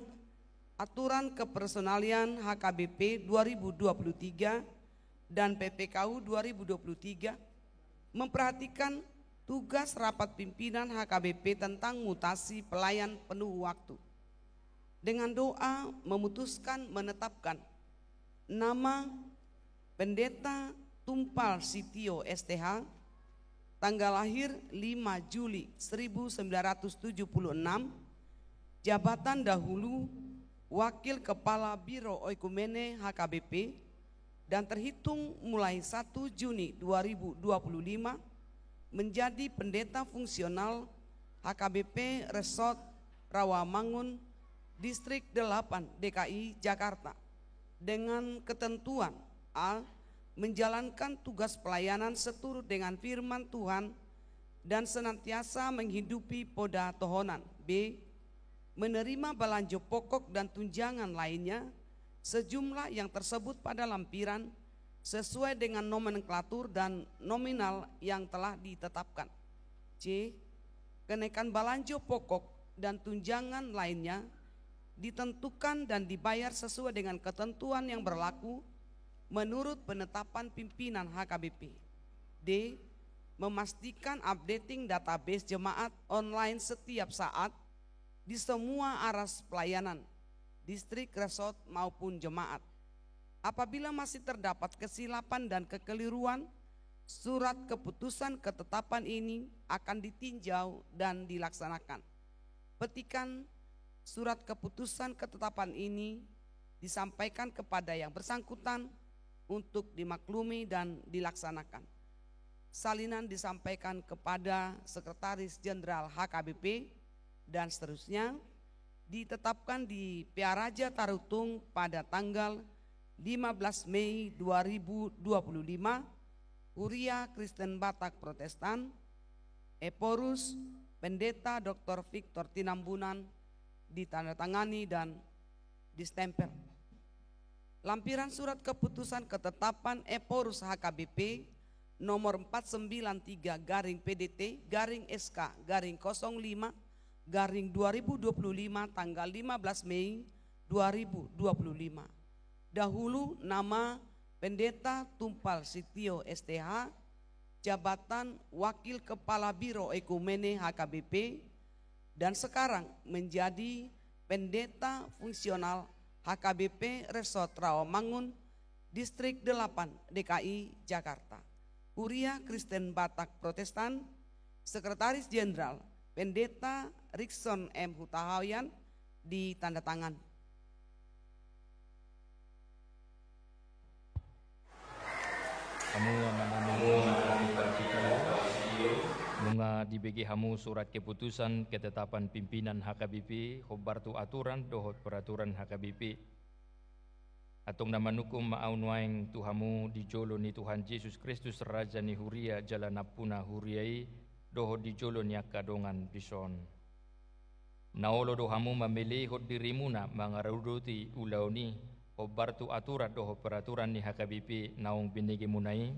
aturan kepersonalian H K B P dua ribu dua puluh tiga dan P P K U dua ribu dua puluh tiga memperhatikan tugas rapat pimpinan H K B P tentang mutasi pelayan penuh waktu. Dengan doa memutuskan menetapkan nama Pendeta Tumpal Sitio S T H, tanggal lahir lima Juli seribu sembilan ratus tujuh puluh enam, jabatan dahulu Wakil Kepala Biro Oikumene H K B P, dan terhitung mulai satu Juni dua ribu dua puluh lima menjadi pendeta fungsional H K B P Resort Rawamangun, Distrik delapan D K I Jakarta, dengan ketentuan: A, menjalankan tugas pelayanan seturut dengan firman Tuhan dan senantiasa menghidupi poda tohonan. B, menerima balanjo pokok dan tunjangan lainnya sejumlah yang tersebut pada lampiran sesuai dengan nomenklatur dan nominal yang telah ditetapkan. C, kenaikan balanjo pokok dan tunjangan lainnya ditentukan dan dibayar sesuai dengan ketentuan yang berlaku menurut penetapan pimpinan H K B P. D, memastikan updating database jemaat online setiap saat di semua aras pelayanan, distrik, resort, maupun jemaat. Apabila masih terdapat kesilapan dan kekeliruan, surat keputusan ketetapan ini akan ditinjau dan dilaksanakan. Petikan surat keputusan ketetapan ini disampaikan kepada yang bersangkutan untuk dimaklumi dan dilaksanakan. Salinan disampaikan kepada Sekretaris Jenderal H K B P, dan seterusnya ditetapkan di Pearaja Tarutung pada tanggal lima belas Mei dua ribu dua puluh lima, Huria Kristen Batak Protestan, Ephorus Pendeta Doktor Victor Tinambunan, ditandatangani dan distempel. Lampiran surat keputusan ketetapan Ephorus H K B P nomor empat sembilan tiga garing P D T garing S K garing kosong lima garing dua ribu dua puluh lima, tanggal lima belas Mei dua ribu dua puluh lima. Dahulu nama Pendeta Tumpal Sitio S T H, jabatan Wakil Kepala Biro Ekumene H K B P, dan sekarang menjadi Pendeta Fungsional H K B P Resort Rawamangun, Distrik delapan D K I Jakarta. Huria Kristen Batak Protestan, Sekretaris Jenderal Pendeta Rikson M Hutahaean, ditandatangan. Hamu amang nami, nunga dibege hamu surat keputusan ketetapan pimpinan H K B P, hombar tu aturan dohot peraturan H K B P. Antong na manungkun ma ahu nuaeng tu hamu di jolo ni Tuhan Jesus Kristus, Raja ni Huria jala Nampuna Huria i, dohot di jolo ni angka dongan dison. Na olo do hamu mamelehon dirimuna mangaradoti ulaon i, hombar tu aturan dohot peraturan ni H K B P naung binegemuna i?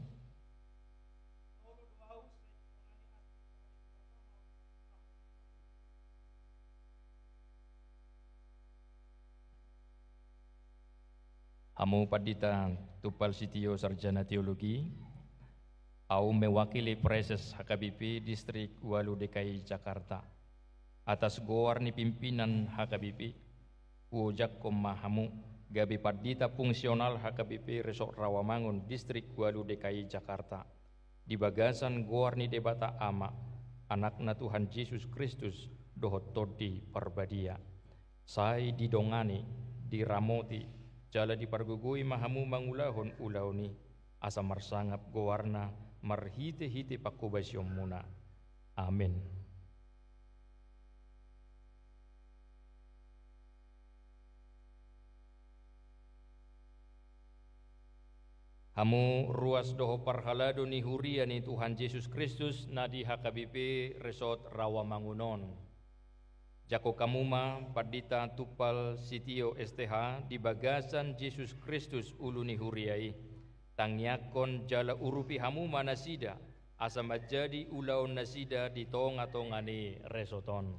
Hamu Pandita Tumpal Sitio, Sarjana Teologi, ahu mewakili Praeses H K B P Distrik Walu D K I Jakarta. Atas goar ni pimpinan H K B P, huojakhon ma hamu gabe Pandita Fungsional H K B P Resort Rawamangun, Distrik Walu D K I Jakarta. Di bagasan goar ni Debata Ama, Anakna Tuhan Jesus Kristus, dohot Tondi Parbadia. Sai didongani, diramoti, jala dipargogoi ma hamu mangulahon ulaon i, asa marsangap goarna marhite-hite pangkobasionmuna. Amen. Hamu ruas dohot parhalado ni huria ni Tuhan Jesus Kristus na di H K B P Resort Rawamangun on. Jangkon hamu ma Pandita Tumpal Sitio S T H di bagasan Jesus Kristus ulu ni huria i. Tangiangkon jala urupi hamu ma nasida, asa manjadi ulaon nasida di tonga-tonga ni resort on.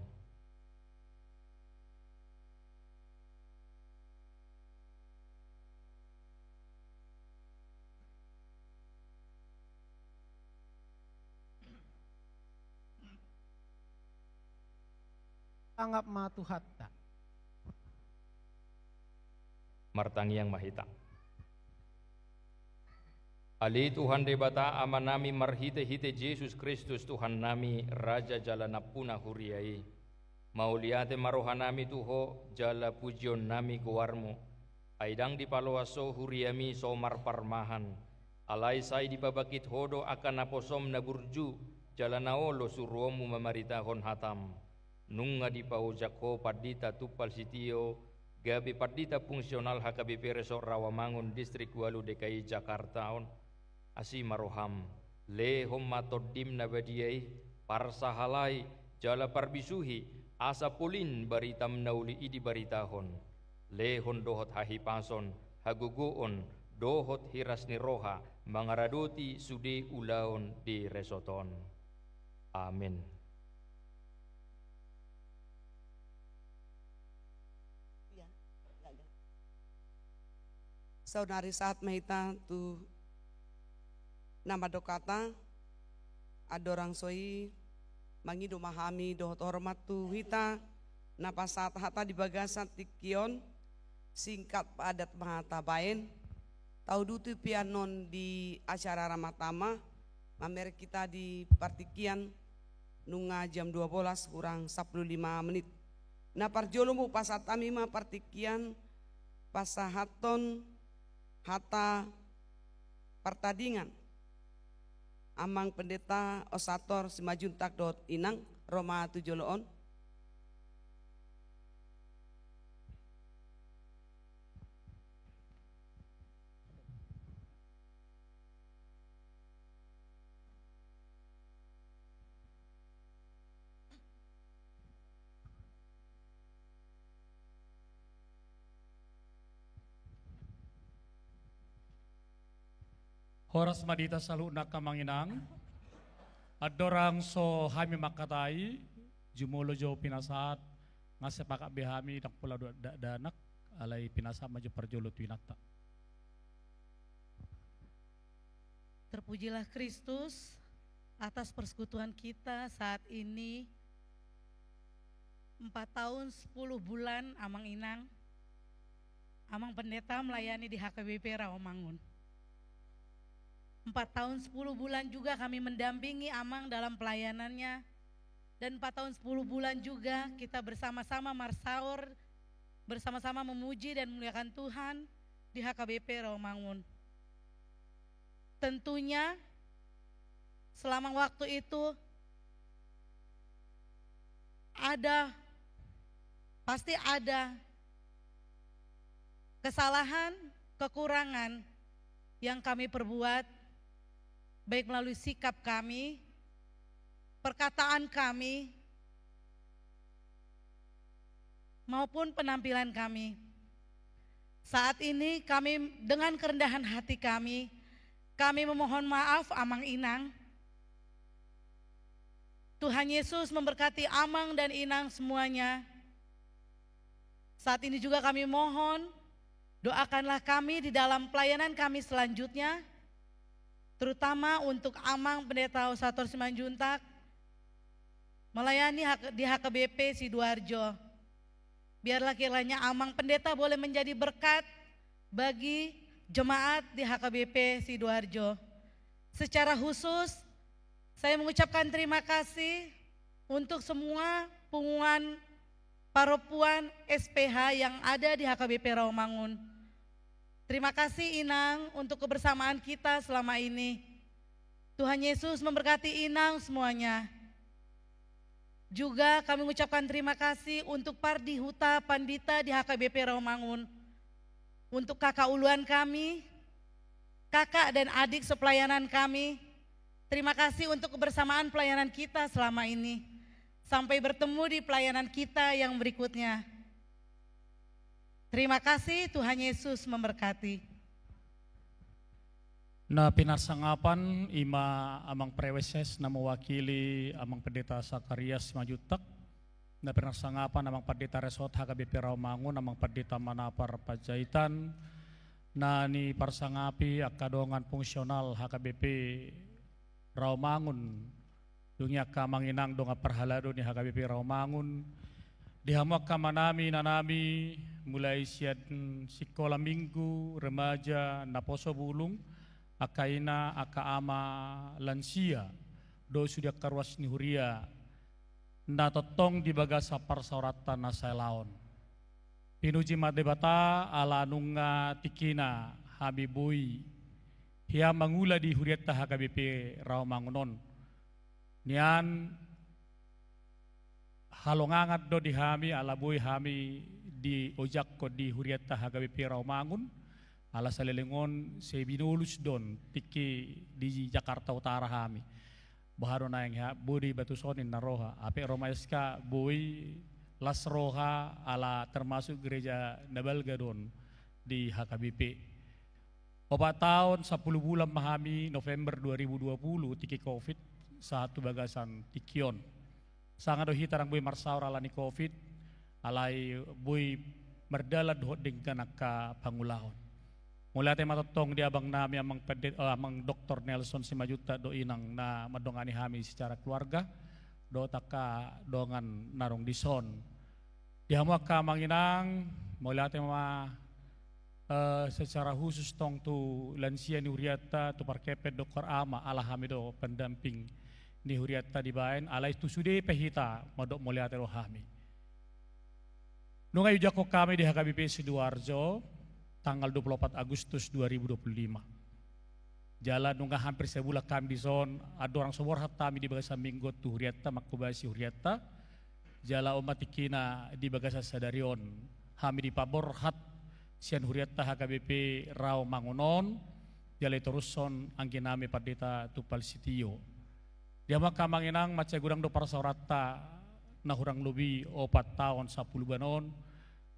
Sangap ma Tuhanta. Martangiang ma hita. Ale Tuhan Debata Amanami, marhite-hite Jesus Kristus Tuhannami, Raja jala nampuna huria i, mauliate ma rohanami tu Ho jala pujionnami goarmu. Ai ndang dipaloas Ho huriami so marparmahan, alai sai dipabangkit Ho do angka naposom na burju jala na olo suruonmu mamaritahon hatam. Nunga dipaojak Ho Pandita Tumpal Sitio gabe pandita fungsional H K B P Resort Rawamangun, Distrik Walu D K I Jakarta on. Asi ma roham, lehon ma Tondim na badia i, parsahalai jala parbisuhi, asa polin baritam na uli i dibaritahon. Lehon dohot hahipason, hagogoon, dohot hiras ni roha mangaradoti sude ulaon di resort on. Amen. Saonari sahat ma hita tu na mandok hata. Andorang so i, mangido ma hami dohot hormat tu hita na pasahat hata di bagasan tingki on. Singkat padat ma tabaen. Tauduti pe annon di acara Ramadhan, mamereng hita di partingkian, nunga jam dua belas kurang sampulu lima menit. Na parjolo ma hupasahat hami ma partingkian pasahathon hata partadingan. Amang Pendeta Ossator Simanjuntak dohot Inang, ro ma tu jolo on. Horas ma di hita saluhutna, Amang Inang. Andorang so hami mangkatai, jumolo jo pinasahat, nga sepakat be hami ndang pola do dakdanak, alai pinasahat ma jo parjolo tu inanta. Terpujilah Kristus. Atas persekutuan kita saat ini, empat tahun sepuluh bulan, Amang Inang, Amang Pendeta melayani di H K B P Rawamangun. Empat tahun sepuluh bulan juga kami mendampingi Amang dalam pelayanannya, dan empat tahun sepuluh bulan juga kita bersama-sama marsaor, bersama-sama memuji dan memuliakan Tuhan di H K B P Rawamangun. Tentunya, selama waktu itu ada, pasti ada kesalahan, kekurangan yang kami perbuat, baik melalui sikap kami, perkataan kami, maupun penampilan kami. Saat ini kami dengan kerendahan hati kami, kami memohon maaf, Amang Inang. Tuhan Yesus memberkati Amang dan Inang semuanya. Saat ini juga kami mohon, doakanlah kami di dalam pelayanan kami selanjutnya, terutama untuk Amang Pendeta Ossator Simanjuntak, melayani H-, di H K B P Sidoarjo. Biarlah kiranya Amang Pendeta boleh menjadi berkat bagi jemaat di H K B P Sidoarjo. Secara khusus, saya mengucapkan terima kasih untuk semua punguan parompuan S P H yang ada di H K B P Rawamangun. Terima kasih, Inang, untuk kebersamaan kita selama ini. Tuhan Yesus memberkati Inang semuanya. Juga kami mengucapkan terima kasih untuk Pardi Huta Pandita di H K B P Rawamangun, untuk kakak uluan kami, kakak dan adik sepelayanan kami. Terima kasih untuk kebersamaan pelayanan kita selama ini. Sampai bertemu di pelayanan kita yang berikutnya. Terima kasih, Tuhan Yesus memberkati. Na pinarsangapan i ma Amang Praeses na mewakili Amang Pendeta Sakarias Simanjuntak. Na pinarsangapan Amang Pendeta Resort H K B P Rawamangun, Amang Pendeta Manapar Panjaitan, na nipinarsangapi angka dongan fungsional H K B P Rawamangun, dung i angka amang inang dongan parhalado ni H K B P Rawamangun, di hamu angka amanami, inanami, mulai sian sikola minggu, remaja, naposo bulung, angka ina, angka ama, lansia, dohot sude angka ruas ni huria, na tongtong di bagasan parsaoranta na saelaon. Pinuji ma Debata ala nunga tingkina hami boi hian mangula di hurianta H K B P Rawamangun on. Nian halongangan do di hami ala boi hami diojakhon di hurianta H K B P Rawamangun, ala saleleng on sai binolus do on tingki di Jakarta Utara hami. Boha do naeng ha-, boi do i batu son ninna roha. Ape ro ma S K boi las roha ala termasuk gereja na balga do on di H K B P. Opat taon, sampulu bulan ma hami, November dua ribu dua puluh, tingki covid, sahat tu bagasan tingki on. Sanga do hita ndang boi marsaor ala ni covid, alai boi mardalan dohot denggan angka pangulaon. Mauliate ma tongtong di abang nami, Amang Pendet-, eh, Amang Doktor Nelson Simanjuntak dohot inang na mandongani hami secara keluarga, dohot angka dongan na adong dison. Di hamu angka amang inang, mauliate ma, eh, secara khusus tong tu lansia ni hurianta, tu parkepeng dohot ama, ala hami do pendamping ni hurianta dibaen, alai tu sude pe hita mandok mauliate do hami. Nunga diojakhon hami di H K B P Sidoarjo, tanggal dua puluh opat Agustus dua ribu dua puluh lima. Jala nunga hampir sabulan hami dison, andorang so borhat hami di bagasan minggu on tu hurianta, manghobasi hurianta. Jala on ma tingkina di bagasan sadari on hami dipaborhat sian hurianta H K B P Rawamangun on, jala ditorushon anggi nami Pandita Tumpal Sitio. Di hamu angka amang inang, mansai godang do parsaoranta na hurang lobi opat taon sampulu bulan on,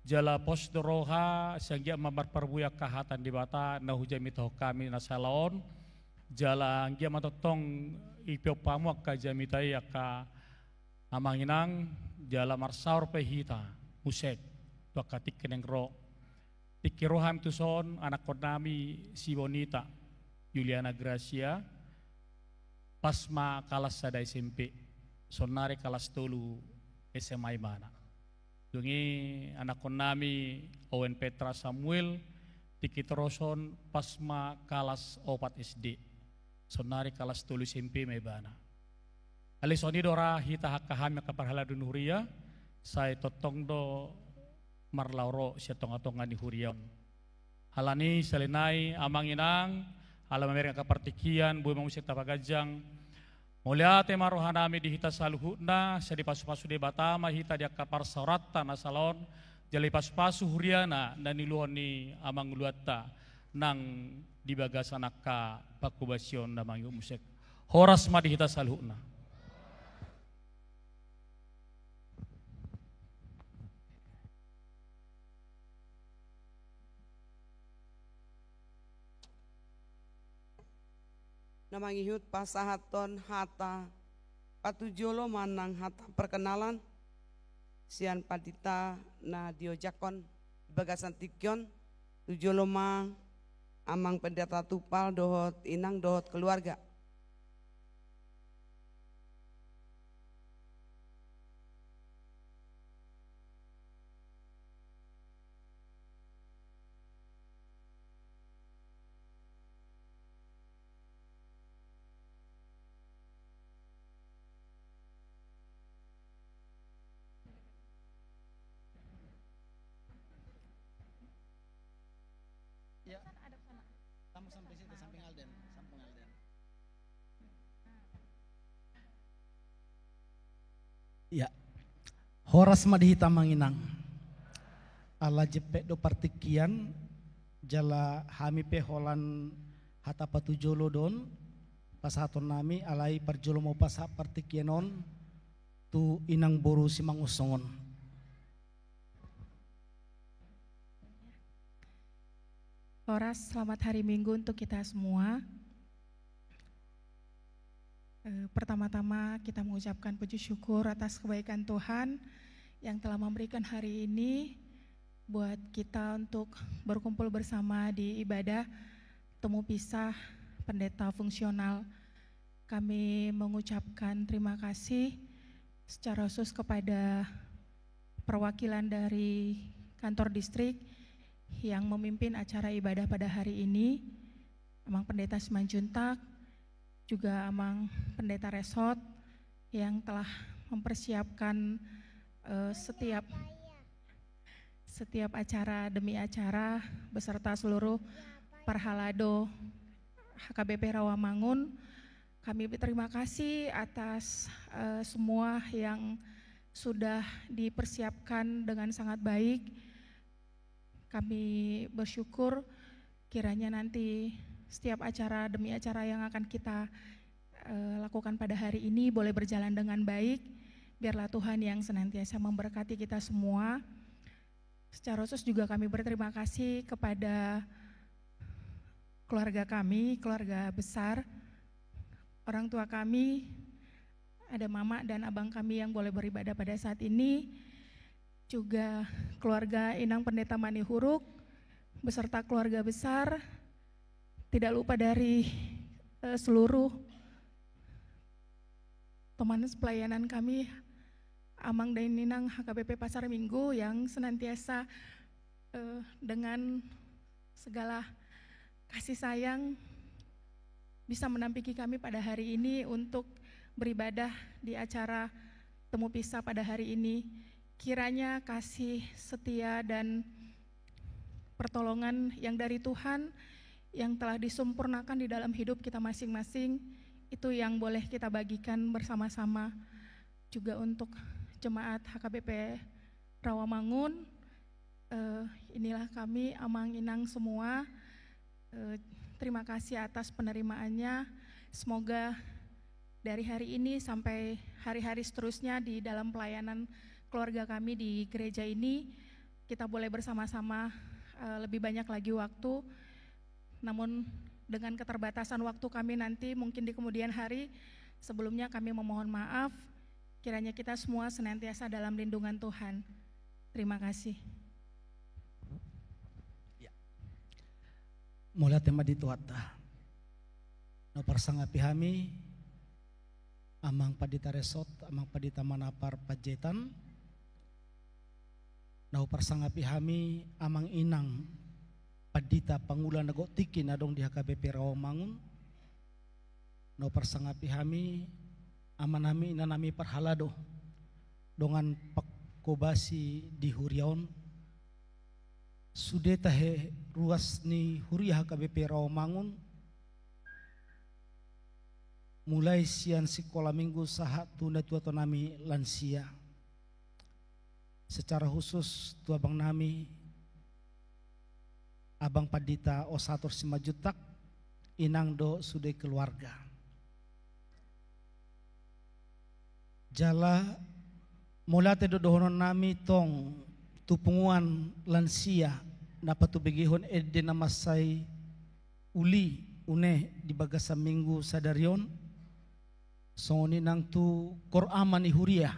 jala pos do roha, sai anggiat ma marparbue angka hata ni Debata na hujamitahon hami na sahala on, jala anggiat ma tongtong dipeop hamu angka jamita i angka amang inang, jala marsaor pe hita muse tu angka tingki naeng ro. Tingki ro hami tuson, anakkon nami si Bonita, Juliana Gracia, pas ma kalas sada S M P, saonari kalas tolu S M A ibana. Dung i anakkon nami Owen Petra Samuel, tingki tolu on pas ma kalas opat S D. Saonari kalas tolu S M P ma ibana. Alai songon i do ra hita angka hami angka parhalado ni huria, sai tongtong do marlaho ro sian tonga-tonga ni huria on. Alani i, sahali nai, amang inang, ala mamereng angka partingkian, boi ma muse tapaganjang. Mauliate ma roha nami di hita saluhutna, sai dipasu-pasu Debata ma hita di angka parsaoranta na sahala on, jala dipasu-pasu huriana na niuluhon ni amanguluanta nang di bagasan angka panghobasion na mangihut muse. Horas ma di hita saluhutna. Na mangihut pasahathon hata patujolo manang hata perkenalan sian pandita na diojakhon di bagasan tingki on, tu jolo ma Amang Pendeta Tumpal dohot inang dohot keluarga. Sampai situ, samping Alden, samping Alden. Ya. Horas ma di hita, Amang Inang. Ala jempek do partingkian, jala hami pe holan hata patujolo do on pasahaton nami, alai parjolo ma hupasahat partingkian on tu inang boru Simangunsong on. Horas, selamat hari Minggu untuk kita semua. Eh, pertama-tama kita mengucapkan puji syukur atas kebaikan Tuhan yang telah memberikan hari ini buat kita untuk berkumpul bersama di ibadah temu pisah pendeta fungsional. Kami mengucapkan terima kasih secara khusus kepada perwakilan dari kantor distrik yang memimpin acara ibadah pada hari ini, Amang Pendeta Simanjuntak, juga Amang Pendeta Resort yang telah mempersiapkan, eh, setiap setiap acara demi acara beserta seluruh parhalado H K B P Rawamangun. Kami berterima kasih atas, eh, semua yang sudah dipersiapkan dengan sangat baik. Kami bersyukur kiranya nanti setiap acara demi acara yang akan kita, eh, lakukan pada hari ini boleh berjalan dengan baik. Biarlah Tuhan yang senantiasa memberkati kita semua. Secara khusus juga kami berterima kasih kepada keluarga kami, keluarga besar, orang tua kami, ada mama dan abang kami yang boleh beribadah pada saat ini, juga keluarga Inang Pendeta Manihuruk beserta keluarga besar, tidak lupa dari, eh, seluruh teman pelayanan kami, Amang dan Inang H K B P Pasar Minggu yang senantiasa, eh, dengan segala kasih sayang bisa mendampingi kami pada hari ini untuk beribadah di acara temu pisah pada hari ini. Kiranya kasih setia dan pertolongan yang dari Tuhan yang telah disempurnakan di dalam hidup kita masing-masing, itu yang boleh kita bagikan bersama-sama. Juga untuk jemaat H K B P Rawamangun, eh, inilah kami, Amang Inang semua. Eh, terima kasih atas penerimaannya. Semoga dari hari ini sampai hari-hari seterusnya di dalam pelayanan keluarga kami di gereja ini, kita boleh bersama-sama, eh, lebih banyak lagi waktu. Namun, dengan keterbatasan waktu kami nanti, mungkin di kemudian hari, sebelumnya kami memohon maaf. Kiranya kita semua senantiasa dalam lindungan Tuhan. Terima kasih. Ya. Mauliate ma di Tuhanta. Na huparsangapi hami, Amang Pandita Resort, Amang Pandita Manapar Panjaitan. Na huparsangapi hami, Amang Inang Pandita Pangula na gok tingki na adong di H K B P Rawamangun. Na huparsangapi hami, amanami, inanami parhalado, dongan pangkobasi di huria on. Sude tahe ruas ni huria H K B P Rawamangun, mulai sian sikola minggu sahat tu natuatuanami lansia. Secara khusus tu abangnami, Abang Pandita Osator Simanjuntak, Inang dohot sude keluarga. Jala mauliate do dohononnami tong tu punguan lansia na patubegehon ende na mansai uli, une di bagasan minggu sadari on, songon i nang tu kor ama ni huria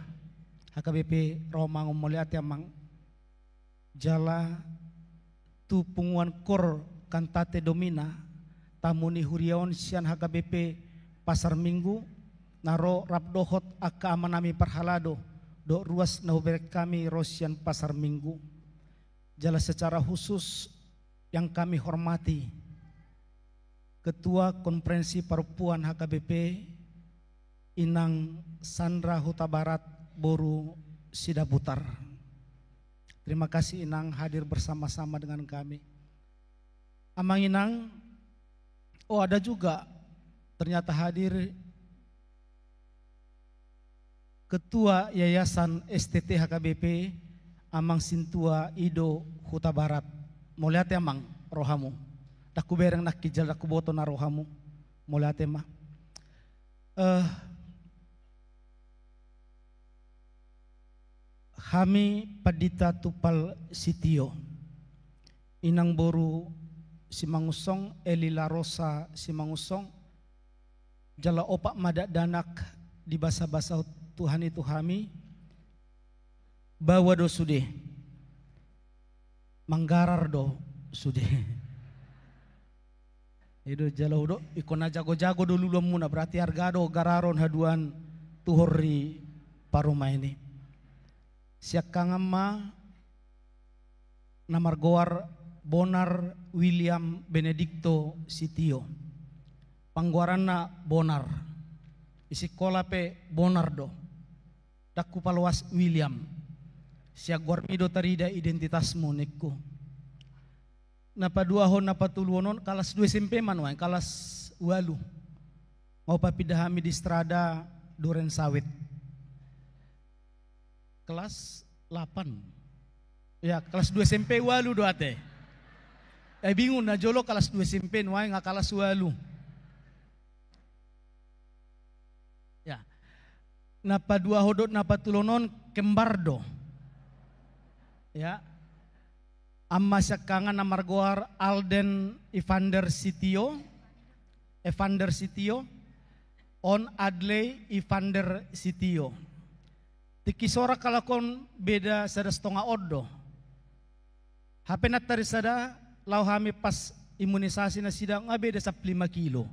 H K B P Rawamangun, mauliate, Amang. Jala tu punguan kor Cantate Domina, tamu ni huria on sian H K B P Pasar Minggu, na ro rap dohot angka amanami parhalado dohot ruas na hubereng hami ro sian Pasar Minggu. Jala secara khusus yang kami hormati Ketua Konferensi Parompuan H K B P, Inang Sandra Hutabarat boru Sidabutar. Terima kasih, Inang, hadir bersama-sama dengan kami. Amang Inang, Oh, ada juga ternyata hadir Ketua Yayasan S T T H K B P, Amang Sintua Ido Hutabarat. Mauliate, Amang, rohamu. Ndang hubereng nangkin jala ndang huboto na rohamu. Mauliate ma. Eh, hami Pandita Tumpal Sitio, Inang boru Simangunsong, Eli Larosa Simangunsong, jala opat ma dakdanak, dibasabasa Tuhan i tu hami, baoa do sude, manggarar do sude. I do jala hudok, ingkon na jagojago do luluanmuna, berarti arga do gararon haduan tuhor ni parumaen i. Siangkangan ma na margoar Bonar William Benedikto Sitio. Panggoaranna Bonar. Di sikola pe Bonar do. Ndang hupaloas William. Sian goarmi do tarida identitasmu, ningku. Na paduahon, na patoluhon on, kalas dua S M P ma nuaeng, kalas ualu. Nga hupapinda hami di Strada Duren Sawit. Kelas delapan. Ya, kelas dua S M P ualu do ate. Eh, bingung, na jolo kelas dua S M P, nuaeng nga kelas ualu. Ya. Na paduahon dohot na patoluhon on kembar do. Ya. Ama siangkangan na margoar Alden Evander Sitio, Evander Sitio, on Adley Evander Sitio. Tingki so ra halak on beda sada satonga on do. Hape na tarisada, laho hami pas imunisasi nasida nga beda sampulu lima kilo.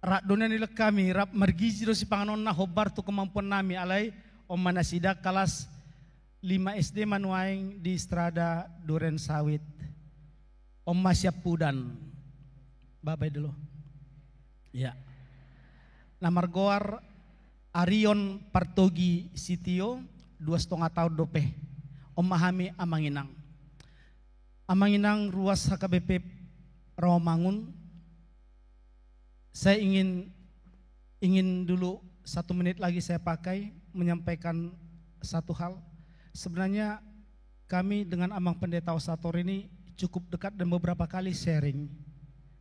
Rap do na nilehon hami, rap margizi do sipanganonna, hombar tu kemampuannami, alai on ma nasida kelas lima S D ma nuaeng di Strada Duren Sawit. On ma siampudan. Babai dulu. Ya. Na margoar Arion Partogi Sitio, dua satonga taon dope. On ma hami, Amang Inang. Amang Inang ruas H K B P Rawamangun, saya ingin, ingin dulu satu menit lagi saya pakai menyampaikan satu hal. Sebenarnya kami dengan Amang Pendeta Osator ini cukup dekat dan beberapa kali sharing.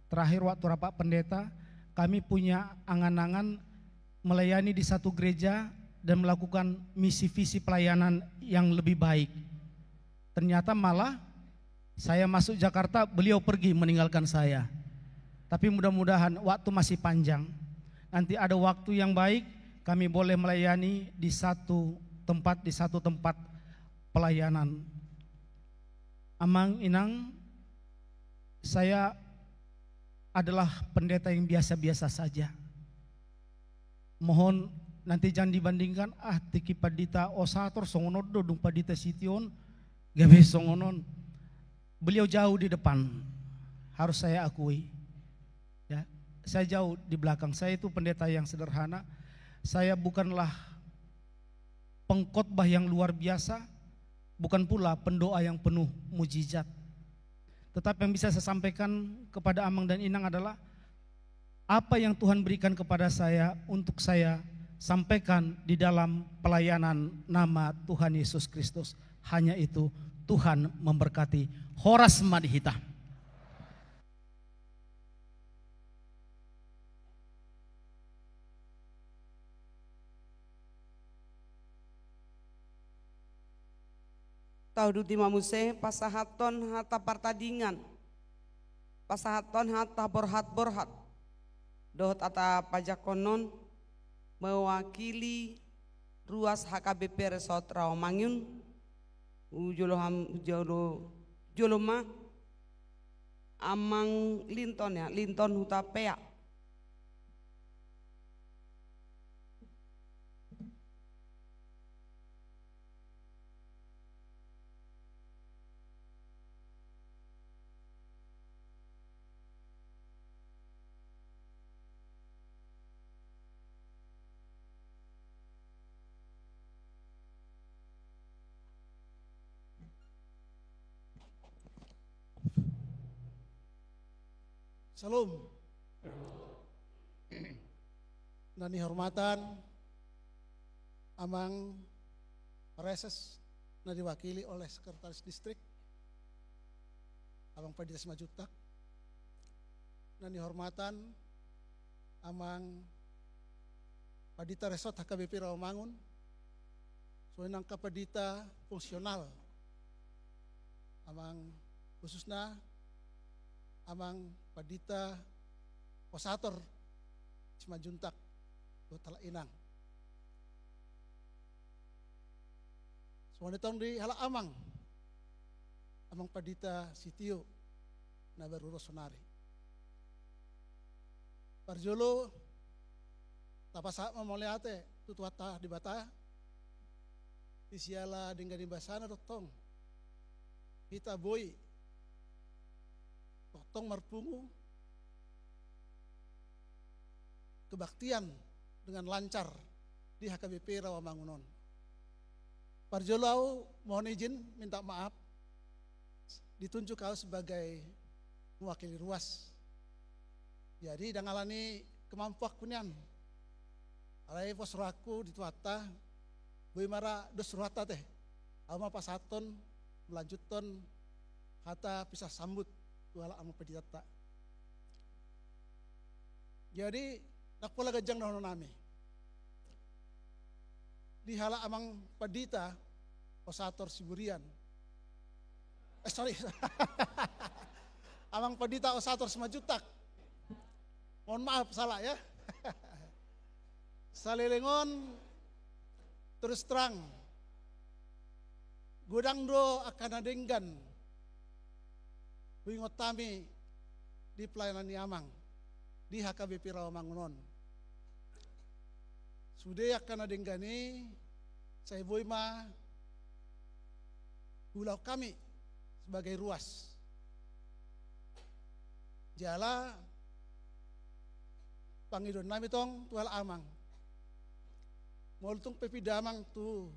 Terakhir waktu rapat pendeta, kami punya angan-angan melayani di satu gereja dan melakukan misi visi pelayanan yang lebih baik. Ternyata malah saya masuk Jakarta, beliau pergi meninggalkan saya. Tapi mudah-mudahan waktu masih panjang. Nanti ada waktu yang baik, kami boleh melayani di satu tempat, di satu tempat pelayanan. Amang, Inang, saya adalah pendeta yang biasa-biasa saja. Mohon nanti jangan dibandingkan, ah, tingki Pandita Osator songon on do, dung Pandita Sitio on gabe songon on. Beliau jauh di depan, harus saya akui. Ya, saya jauh di belakang. Saya itu pendeta yang sederhana. Saya bukanlah pengkhotbah yang luar biasa, bukan pula pendoa yang penuh mujizat. Tetapi yang bisa saya sampaikan kepada Amang dan Inang adalah apa yang Tuhan berikan kepada saya untuk saya sampaikan di dalam pelayanan nama Tuhan Yesus Kristus. Hanya itu, Tuhan memberkati. Horas ma di hita. Tauduti ma muse pasahathon hata partadingan, pasahathon hata borhat-borhat dohot hata pajakkonon mewakili ruas H K B P Resort Rawamangun. Jolo ham-, jolo, jolo ma Amang Linton, ya, Linton Hutapea. Shalom. Na nihormatan Amang Praeses na diwakili oleh Sekretaris Distrik, Amang Pandita Simanjuntak. Na nihormatan Amang Pandita Resort H K B P Rawamangun, songon i nang angka pandita fungsional, Amang, khususna Amang Pandita Osator Simanjuntak dohot halak inang. Songon i tong di halak amang, Amang Pandita Sitio na baru ro sonari. Parjolo tapasahat ma mauliate tu Tuhanta Debata, di siala denggan ni basana do tong hita boi tongtong marpungu kebaktian dengan lancar di H K B P Rawamangun on. Parjolo au mohon izin, minta maaf, ditunjuk au sebagai mewakili ruas. Jadi, ndang alani kemampuanku nian. Alai pos rohangku di Tuhanta, boi ma ra dos rohanta te. Au ma pasahathon, melanjuthon hata pisah sambut tu halak amang panditanta. Jadi, ndang pola ganjang dohononnami. Di halak Amang Pandita Osator Siburian. Eh, sorry. Amang Pandita Osator Simanjuntak. Mohon maaf, salah ya. Saleleng on, terus terang, godang do angka na denggan huingot hami di pelayanan ni Amang di H K B P Rawamangun on. Sude angka na denggan i, sai boi ma huulahon hami sebagai ruas. Jala pangidoannami tong tu halak amang, molo tung pe pinda Amang tu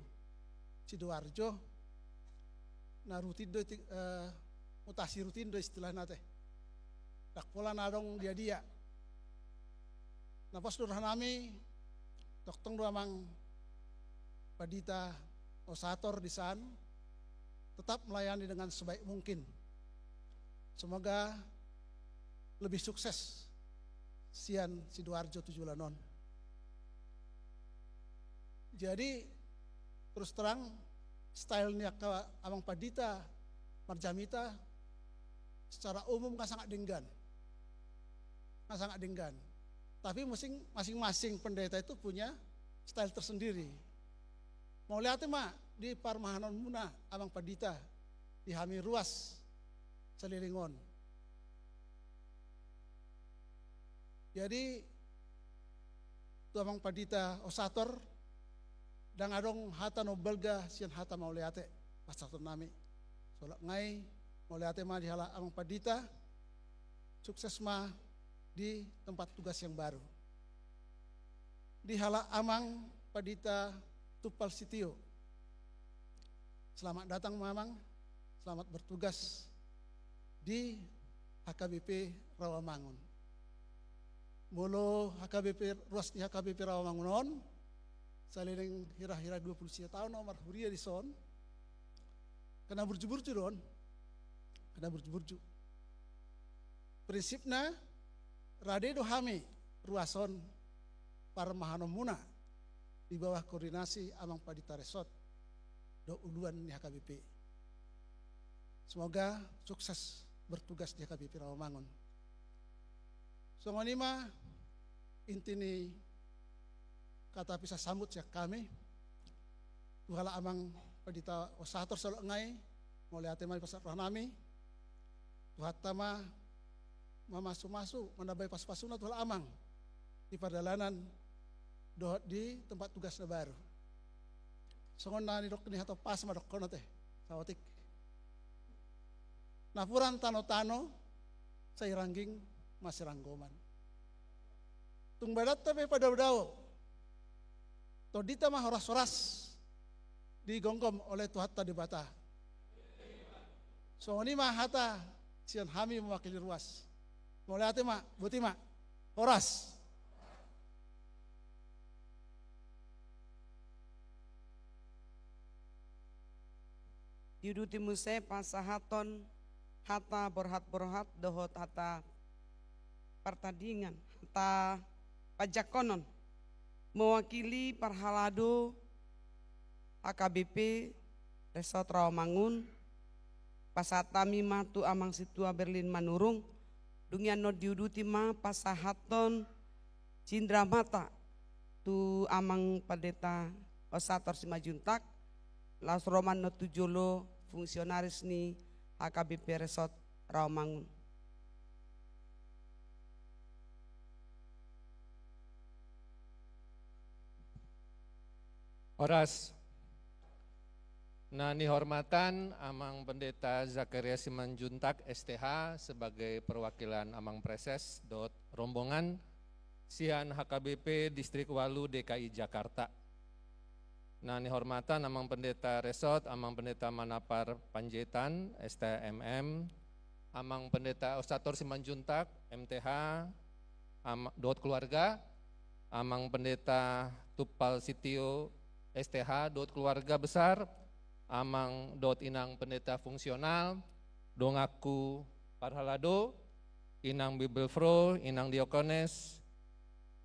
Sidoarjo, na rutin do, eh, mutasi rutin do istilahna te. Ndang pola na adong dia-dia. Na pos do rohanami, tongtong do Amang Pandita Osator di san, tetap melayani dengan sebaik mungkin. Semoga lebih sukses sian Sidoarjo tu joloan on. Jadi, terus terang, style ni angka Amang Pandita marjamita secara umum nggak sangat denggan. Nggak sangat denggan. Tapi masing-, masing-masing pendeta itu punya style tersendiri. Mauliate ma di parmahanonmuna, Amang Pandita, di hami ruas saleleng on. Jadi, tu Amang Pandita Osator, ndang adong hata na umbalga sian hata mauliate pasahatonnami. Songon i, mauliate ma di halak Amang Pandita, sukses ma di tempat tugas yang baru. Di halak Amang Pandita Tumpal Sitio. Selamat datang, Amang. Selamat bertugas di H K B P Rawamangun. Molo H K B P, ruas ni H K B P Rawamangun on, saleleng hira-hira dua pulu sia taon au marhuria di son, angka na burju-burju do on. Angka na burju-burju. Prinsipna, rade do hami ruas on parmahanonmuna di bawah koordinasi Amang Pandita Resort dohot uluan ni H K B P. Semoga sukses bertugas di H K B P Rawamangun. Songon i ma inti ni kata pisah sambut sian hami. Tu halak Amang Pandita Osator songon i, mauliate ma di pasahat rohanami. Tuhanta ma mamasu-masu, manambai pasu-pasuna tu halak amang di pardalanan dohot di tempat tugas na baru. Songon na nidok ni hatop pasa ma dohonon te, saotik. Napuran tano-tano, sai rangging masiranggoman. Tung badanta pe padao-dao, tondinta ma horas-horas digomgom oleh Tuhanta Debata. Songon i ma hata sian hami mewakili ruas. Mauliate ma, boti ma. Horas. Diuduti muse pasahaton hata borhat-borhat dohot hata partadingan, hata panjangkonon. Mewakili parhalado H K B P Resort Rawamangun, pasahat hami ma tu Amang Sintua Berlin Manurung, dung i annon diuduti ma pasahaton cindramata tu Amang Pendeta Osator Simanjuntak, laos ro ma annon tu jolo fungsionaris ni H K B P Resort Rawamangun. Horas. Na nihormatan Amang Pendeta Zakaria Simanjuntak, S T H, sebagai perwakilan Amang Praeses dohot rombongan sian H K B P Distrik Walu D K I Jakarta. Na nihormatan Amang Pendeta Resort, Amang Pendeta Manapar Panjaitan, S T M M, Amang Pendeta Osator Simanjuntak, M T H, am-, dohot keluarga, Amang Pendeta Tumpal Sitio, S T H, dohot keluarga besar, Amang dohot Inang Pendeta fungsional, donganku parhalado, Inang Bibelvrouw, Inang Diokones,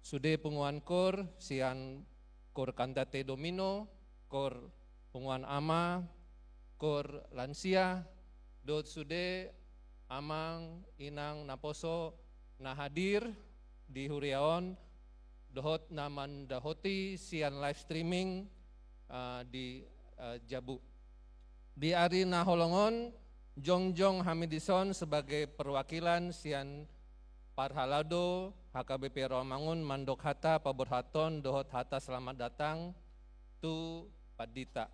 sude punguan kor, sian kor Cantate Domino, kor punguan ama, kor lansia, dohot sude amang inang naposo na hadir di huria on, dohot na mandapoti sian live streaming, eh, di, eh, jabu. Di ari na holong on, jongjong hami dison sebagai perwakilan sian parhalado H K B P Rawamangun mandok hata paborhaton dohot hata selamat datang tu pandita.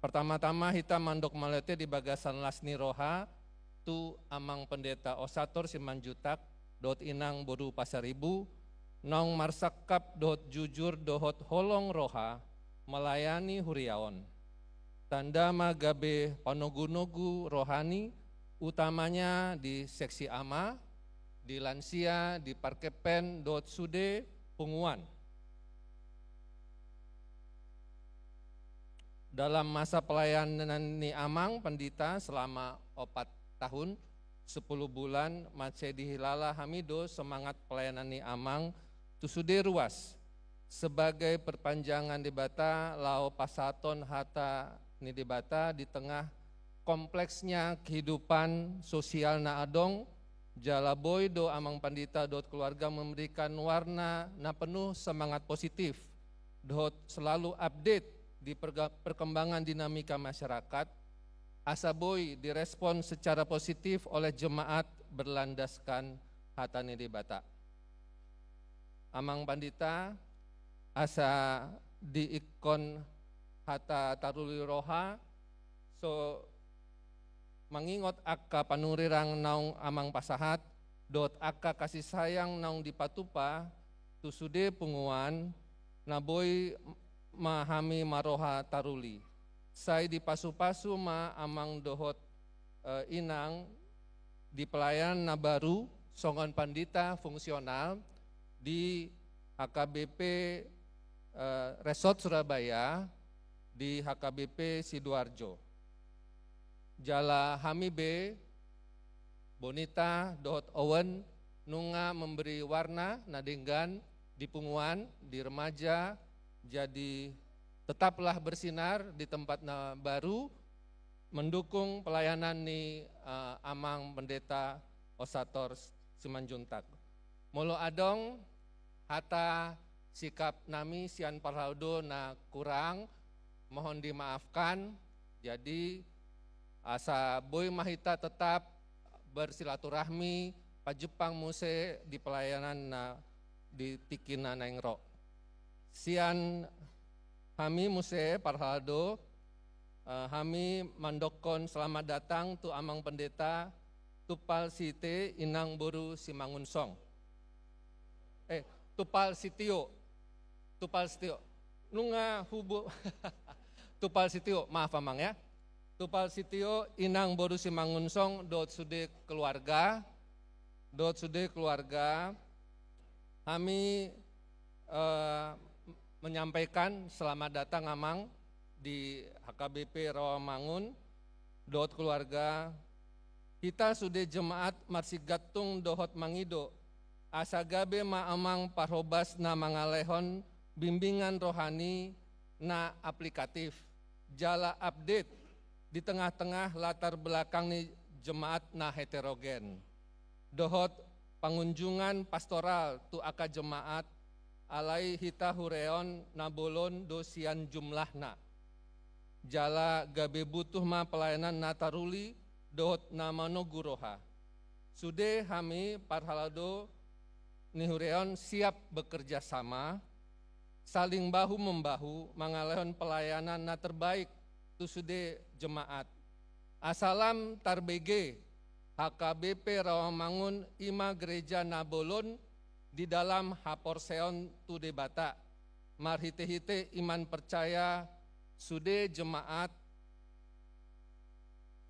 Pertama-tama hita mandok mauliate di bagasan las ni roha tu Amang Pendeta Osator Simanjuntak dohot Inang boru Pasaribu, naung marsangkap dohot jujur dohot holong roha melayani huria on. Tanda ma gabe panogunogu rohani, utamanya di seksi ama, di lansia, di parkempen dohot sude punguan. Dalam masa pelayanan ni Amang Pandita selama opat tahun, sepuluh bulan, mansai dihilala hami do semangat pelayanan ni Amang tu sude ruas, sebagai perpanjangan Debata laho pasahaton hata ni Debata di tengah kompleksnya kehidupan sosial na adong, jala boi do Amang Pandita dohot keluarga memberikan warna na penuh semangat positif dohot selalu update di perga-, perkembangan dinamika masyarakat, asa boi direspon secara positif oleh jemaat berlandaskan hata ni Debata. Amang Pandita, asa diingkon hata taruli roha, so mangingot angka panurirang naung Amang pasahat, dohot angka kasih sayang naung dipatupa tu sude punguan, na boi ma hami marroha taruli. Sai dipasupasu ma Amang dohot, eh, Inang di pelayanan na baru songon pandita fungsional di H K B P, eh, Resort Surabaya, di H K B P Sidoarjo. Jala hami be, Bonita dohot Owen, nunga memberi warna na denggan di punguan, di remaja, jadi tetaplah bersinar di tempat na baru, mendukung pelayanan ni, eh, Amang Pendeta Osator Simanjuntak. Molo adong hata sikap nami sian parhalado na kurang, mohon dimaafkan. Jadi, asa boi ma hita tetap bersilaturahmi, pajumpang muse di pelayanan na di tingki na naeng ro. Sian hami muse parhalado, eh, hami mandokkon selamat datang tu Amang Pendeta Tumpal Site Inang boru Simangunsong. Eh, Tumpal Sitio. Tumpal Sitio. Nunga hubo-, Tumpal Sitio, maaf Amang ya. Tumpal Sitio Inang boru Simangunsong dohot sude keluarga. dohot sude keluarga, hami, eh, menyampaikan selamat datang Amang di H K B P Rawamangun dohot keluarga. Hita sude jemaat marsigantung dohot mangido, asa gabe ma Amang parhobas na mangalehon bimbingan rohani na aplikatif jala update di tengah-tengah latar belakang ni jemaat na heterogen dohot pangunjungan pastoral tu angka jemaat, alai hita hureon na bolon do sian jumlahna. Jala gabe butuh ma pelayanan na taruli dohot na manogu roha. Sude hami parhalado ni hureon siap bekerja sama, saling bahu membahu mangalehon pelayanan na terbaik tu sude jemaat. Asa lam tarbege, H K B P Rawamangun i ma gereja na bolon di dalam haporseaon tu Debata, marhite-hite iman percaya sude jemaat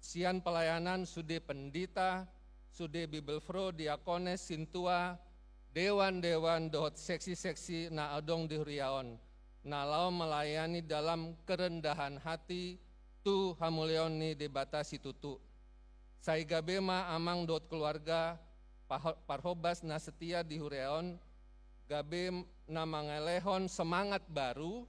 sian pelayanan sude pendita, sude bibelvrouw, diakones, sintua, dewan-dewan dohot seksi-seksi na adong di huria on, na laho melayani dalam kerendahan hati tu hamuliaon ni Debata situtu. Sai gabe ma Amang dohot keluarga paho-, parhobas na setia di huria on, gabe na mangalehon semangat baru,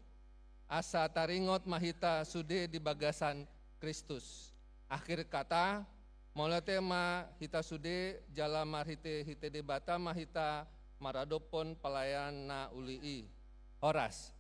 asa taringot ma hita sude di bagasan Kristus. Akhir kata, mauliate ma hita sude, jala marhite-hite Debata ma hita maradophon pelayanan na uli i. Horas.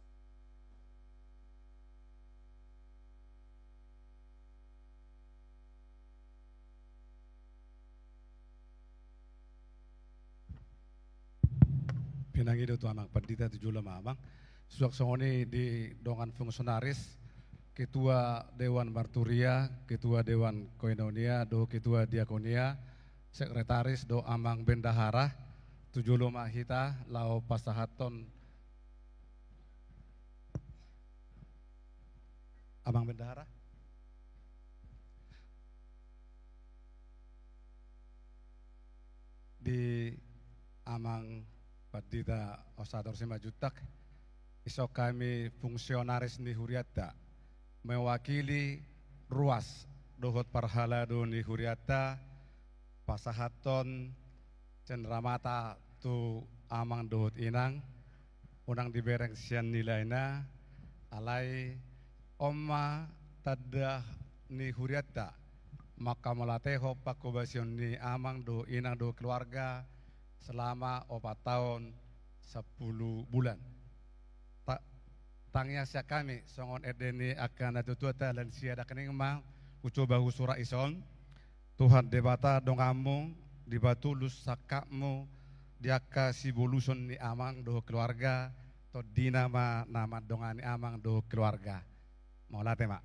Pinangido tu Amang Pandita, tu jolo ma Amang. Suang songon i di dongan fungsionaris, Ketua Dewan Marturia, Ketua Dewan Koinonia, dohot Ketua Diakonia, Sekretaris dohot Amang Bendahara, tu jolo ma hita laho pasahathon Amang Bendahara. Di Amang Pandita Osator Simanjuntak, dison hami fungsionaris ni hurianta, mewakili ruas dohot parhalado ni hurianta, pasahathon cenderamata tu amang dohot inang, unang dibereng sian nilaina, alai on ma tanda ni hurianta, manghamauliatehon panghobasion ni amang dohot inang dohot keluarga selama opat taon sampulu bulan. Ta-, tangiang sian hami, songon ende ni angka natuatuanta, lansia dakdanak ma, hucoba husura dison. Tuhan Debata donganmu, dipatulus sangkapmu di angka siboluson ni amang dohot keluarga, tondina ma na mandongani amang dohot keluarga. Mauliate ma.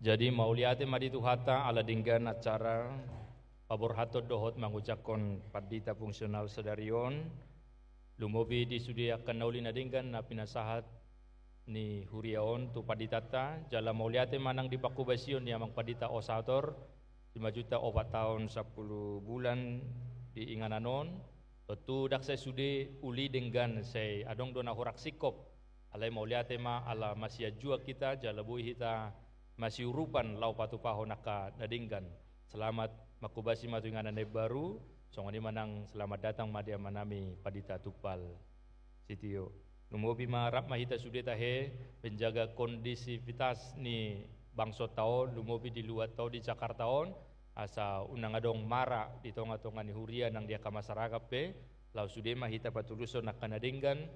Jadi, mauliate ma di Tuhanta ala denggan acara paborhathon dohot mangucaphon pandita fungsional sadari on, lumobi di sude angka na uli na denggan na pinasahat ni huria on tu panditanta, jala mauliate ma nang di panghobasion ni amang pandita Osator, simanjunta opat taon sampulu bulan di inganan on, tontu ndang sai sude uli denggan, sai adong do na hurang singkop. Alai mauliate ma ala masianjuan hita, jala boi hita masiurupan laho patupahon angka na denggan. Selamat manghobasi ma tu inganan na imbaru, songon i ma nang selamat datang ma di amanami Pandita Tumpal Sitio. Lumobi ma, rap ma hita sude tahe menjaga kondisivitas ni bangsonta on, lumobi di luatta on, di Jakarta on, asa unang adong mara di tongatonga ni huria nang di angka masyarakat pe, laos sude ma hita patulushon angka na denggan,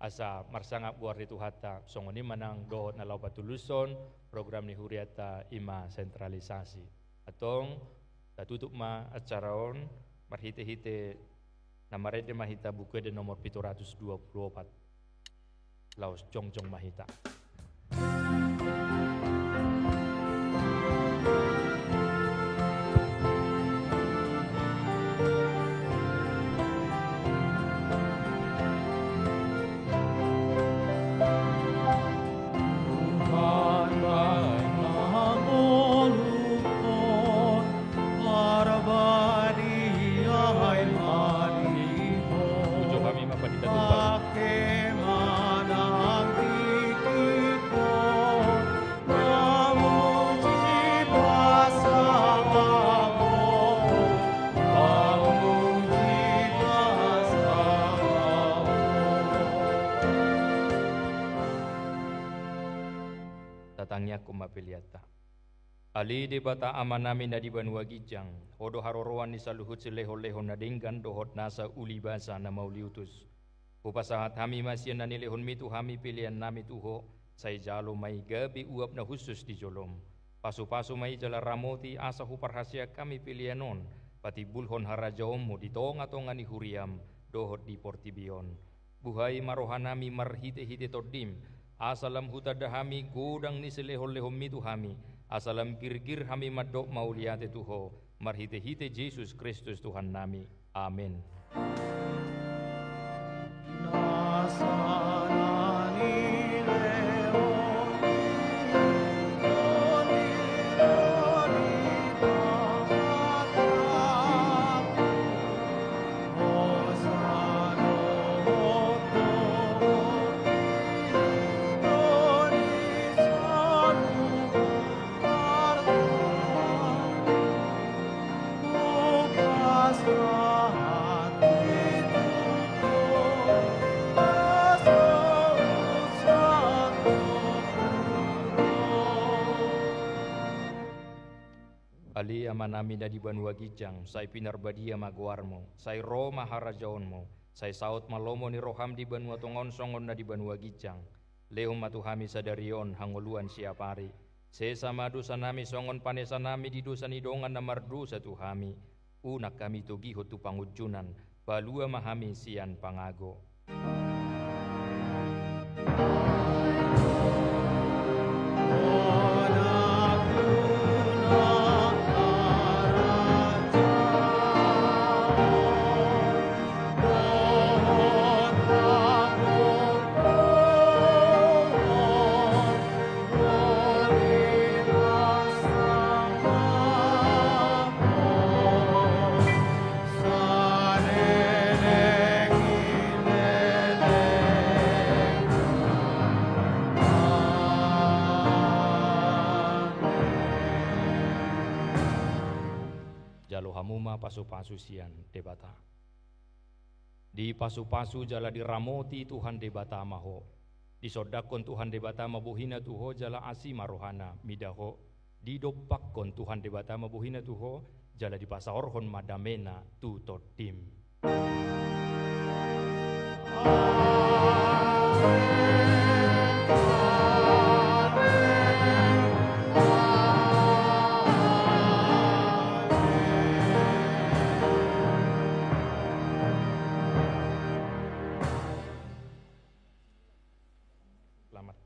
asa marsangap goar ni Tuhanta, songon i ma nang dohot na laho patulushon program ni hurianta, i ma sentralisasi. Antong, tatutup ma acara on, marhitehite na marende ma hita Buku Ende nomor pitu ratus dua pulu opat. Laos jongjong ma hita. Ujo hami ma Pandita Tumpal. Tatangiangkon ma peleanta. Ale Debata Amanami na di banua ginjang, Ho do haroroan ni saluhut silehonlehon na denggan dohot nasa uli basa na mauliutus. Hupasahat hami ma sian na nilehonMi tu hami peleannami tu Ho, sai jalo ma i gabe uap na hushus di joloM. Pasupasu ma i jala ramoti asa huparhaseang hami pelean on patimbulhon harajaonMu di tongatonga ni huriaM dohot di portibi on. Buhai ma rohanami marhitehite TondiM, asa lam hutanda hami godang ni silehonlehonMi tu hami, asa lam girgir hami mandok mauliate tu Ho, marhitehite Jesus Kristus Tuhannami. Amen. Ale Amanami na di banua ginjang, sai pinarbadia ma goarMu, sai ro ma harajaonMu, sai saut ma lomo ni rohaM di banua tonga on songon na di banua ginjang. Lehon ma tu hami sadari on hangoluan siapari. Sesa ma dosanami songon panesanami di dosa ni dongan na mardosa tu hami. Unang hami togihon tu pangunjunan, palua ma hami sian pangago. Jalo hamu ma pasupasu sian Debata. Dipasupasu jala diramoti Tuhan Debata ma ho. Disondangkon Tuhan Debata ma bohina tu ho jala asi ma rohana mida ho. Didompakkon Tuhan Debata ma bohina tu ho, jala dipasaorhon ma damena tu tondim. Selamat.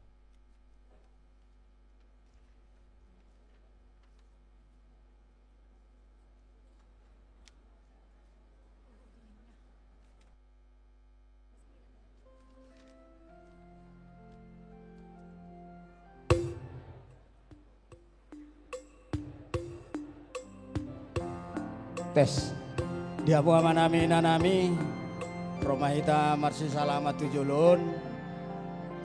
Tes. Di hamu amanami inanami, ro ma hita marsisalaman tu jolo on.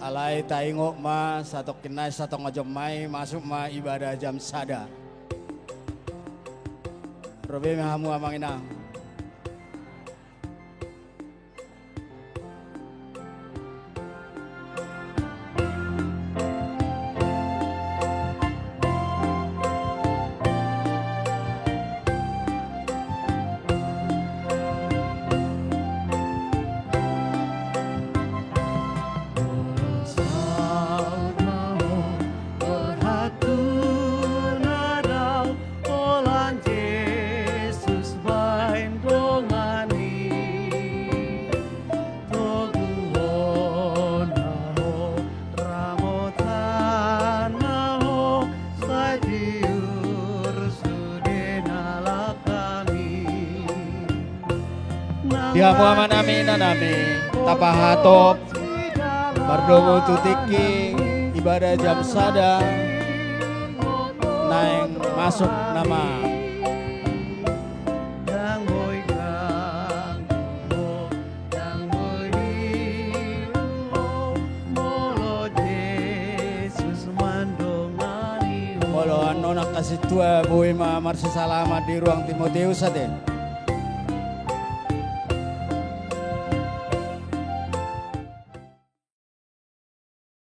Alai taingot ma, satongkin nai satonga jom nai masuk ma ibadah jam sada. Ro be ma hamu amang inang. Holan Jesus baen dongan i, toguonna ho, ramotanna ho, sai tiur sude na laho hami. Di hamu amanami inanami, tapahatop mardomu tu tingki ibadah jam sada naeng masuk nama. Molo annon angka sintua boi ma marsisalaman di ruang Timoteus ate.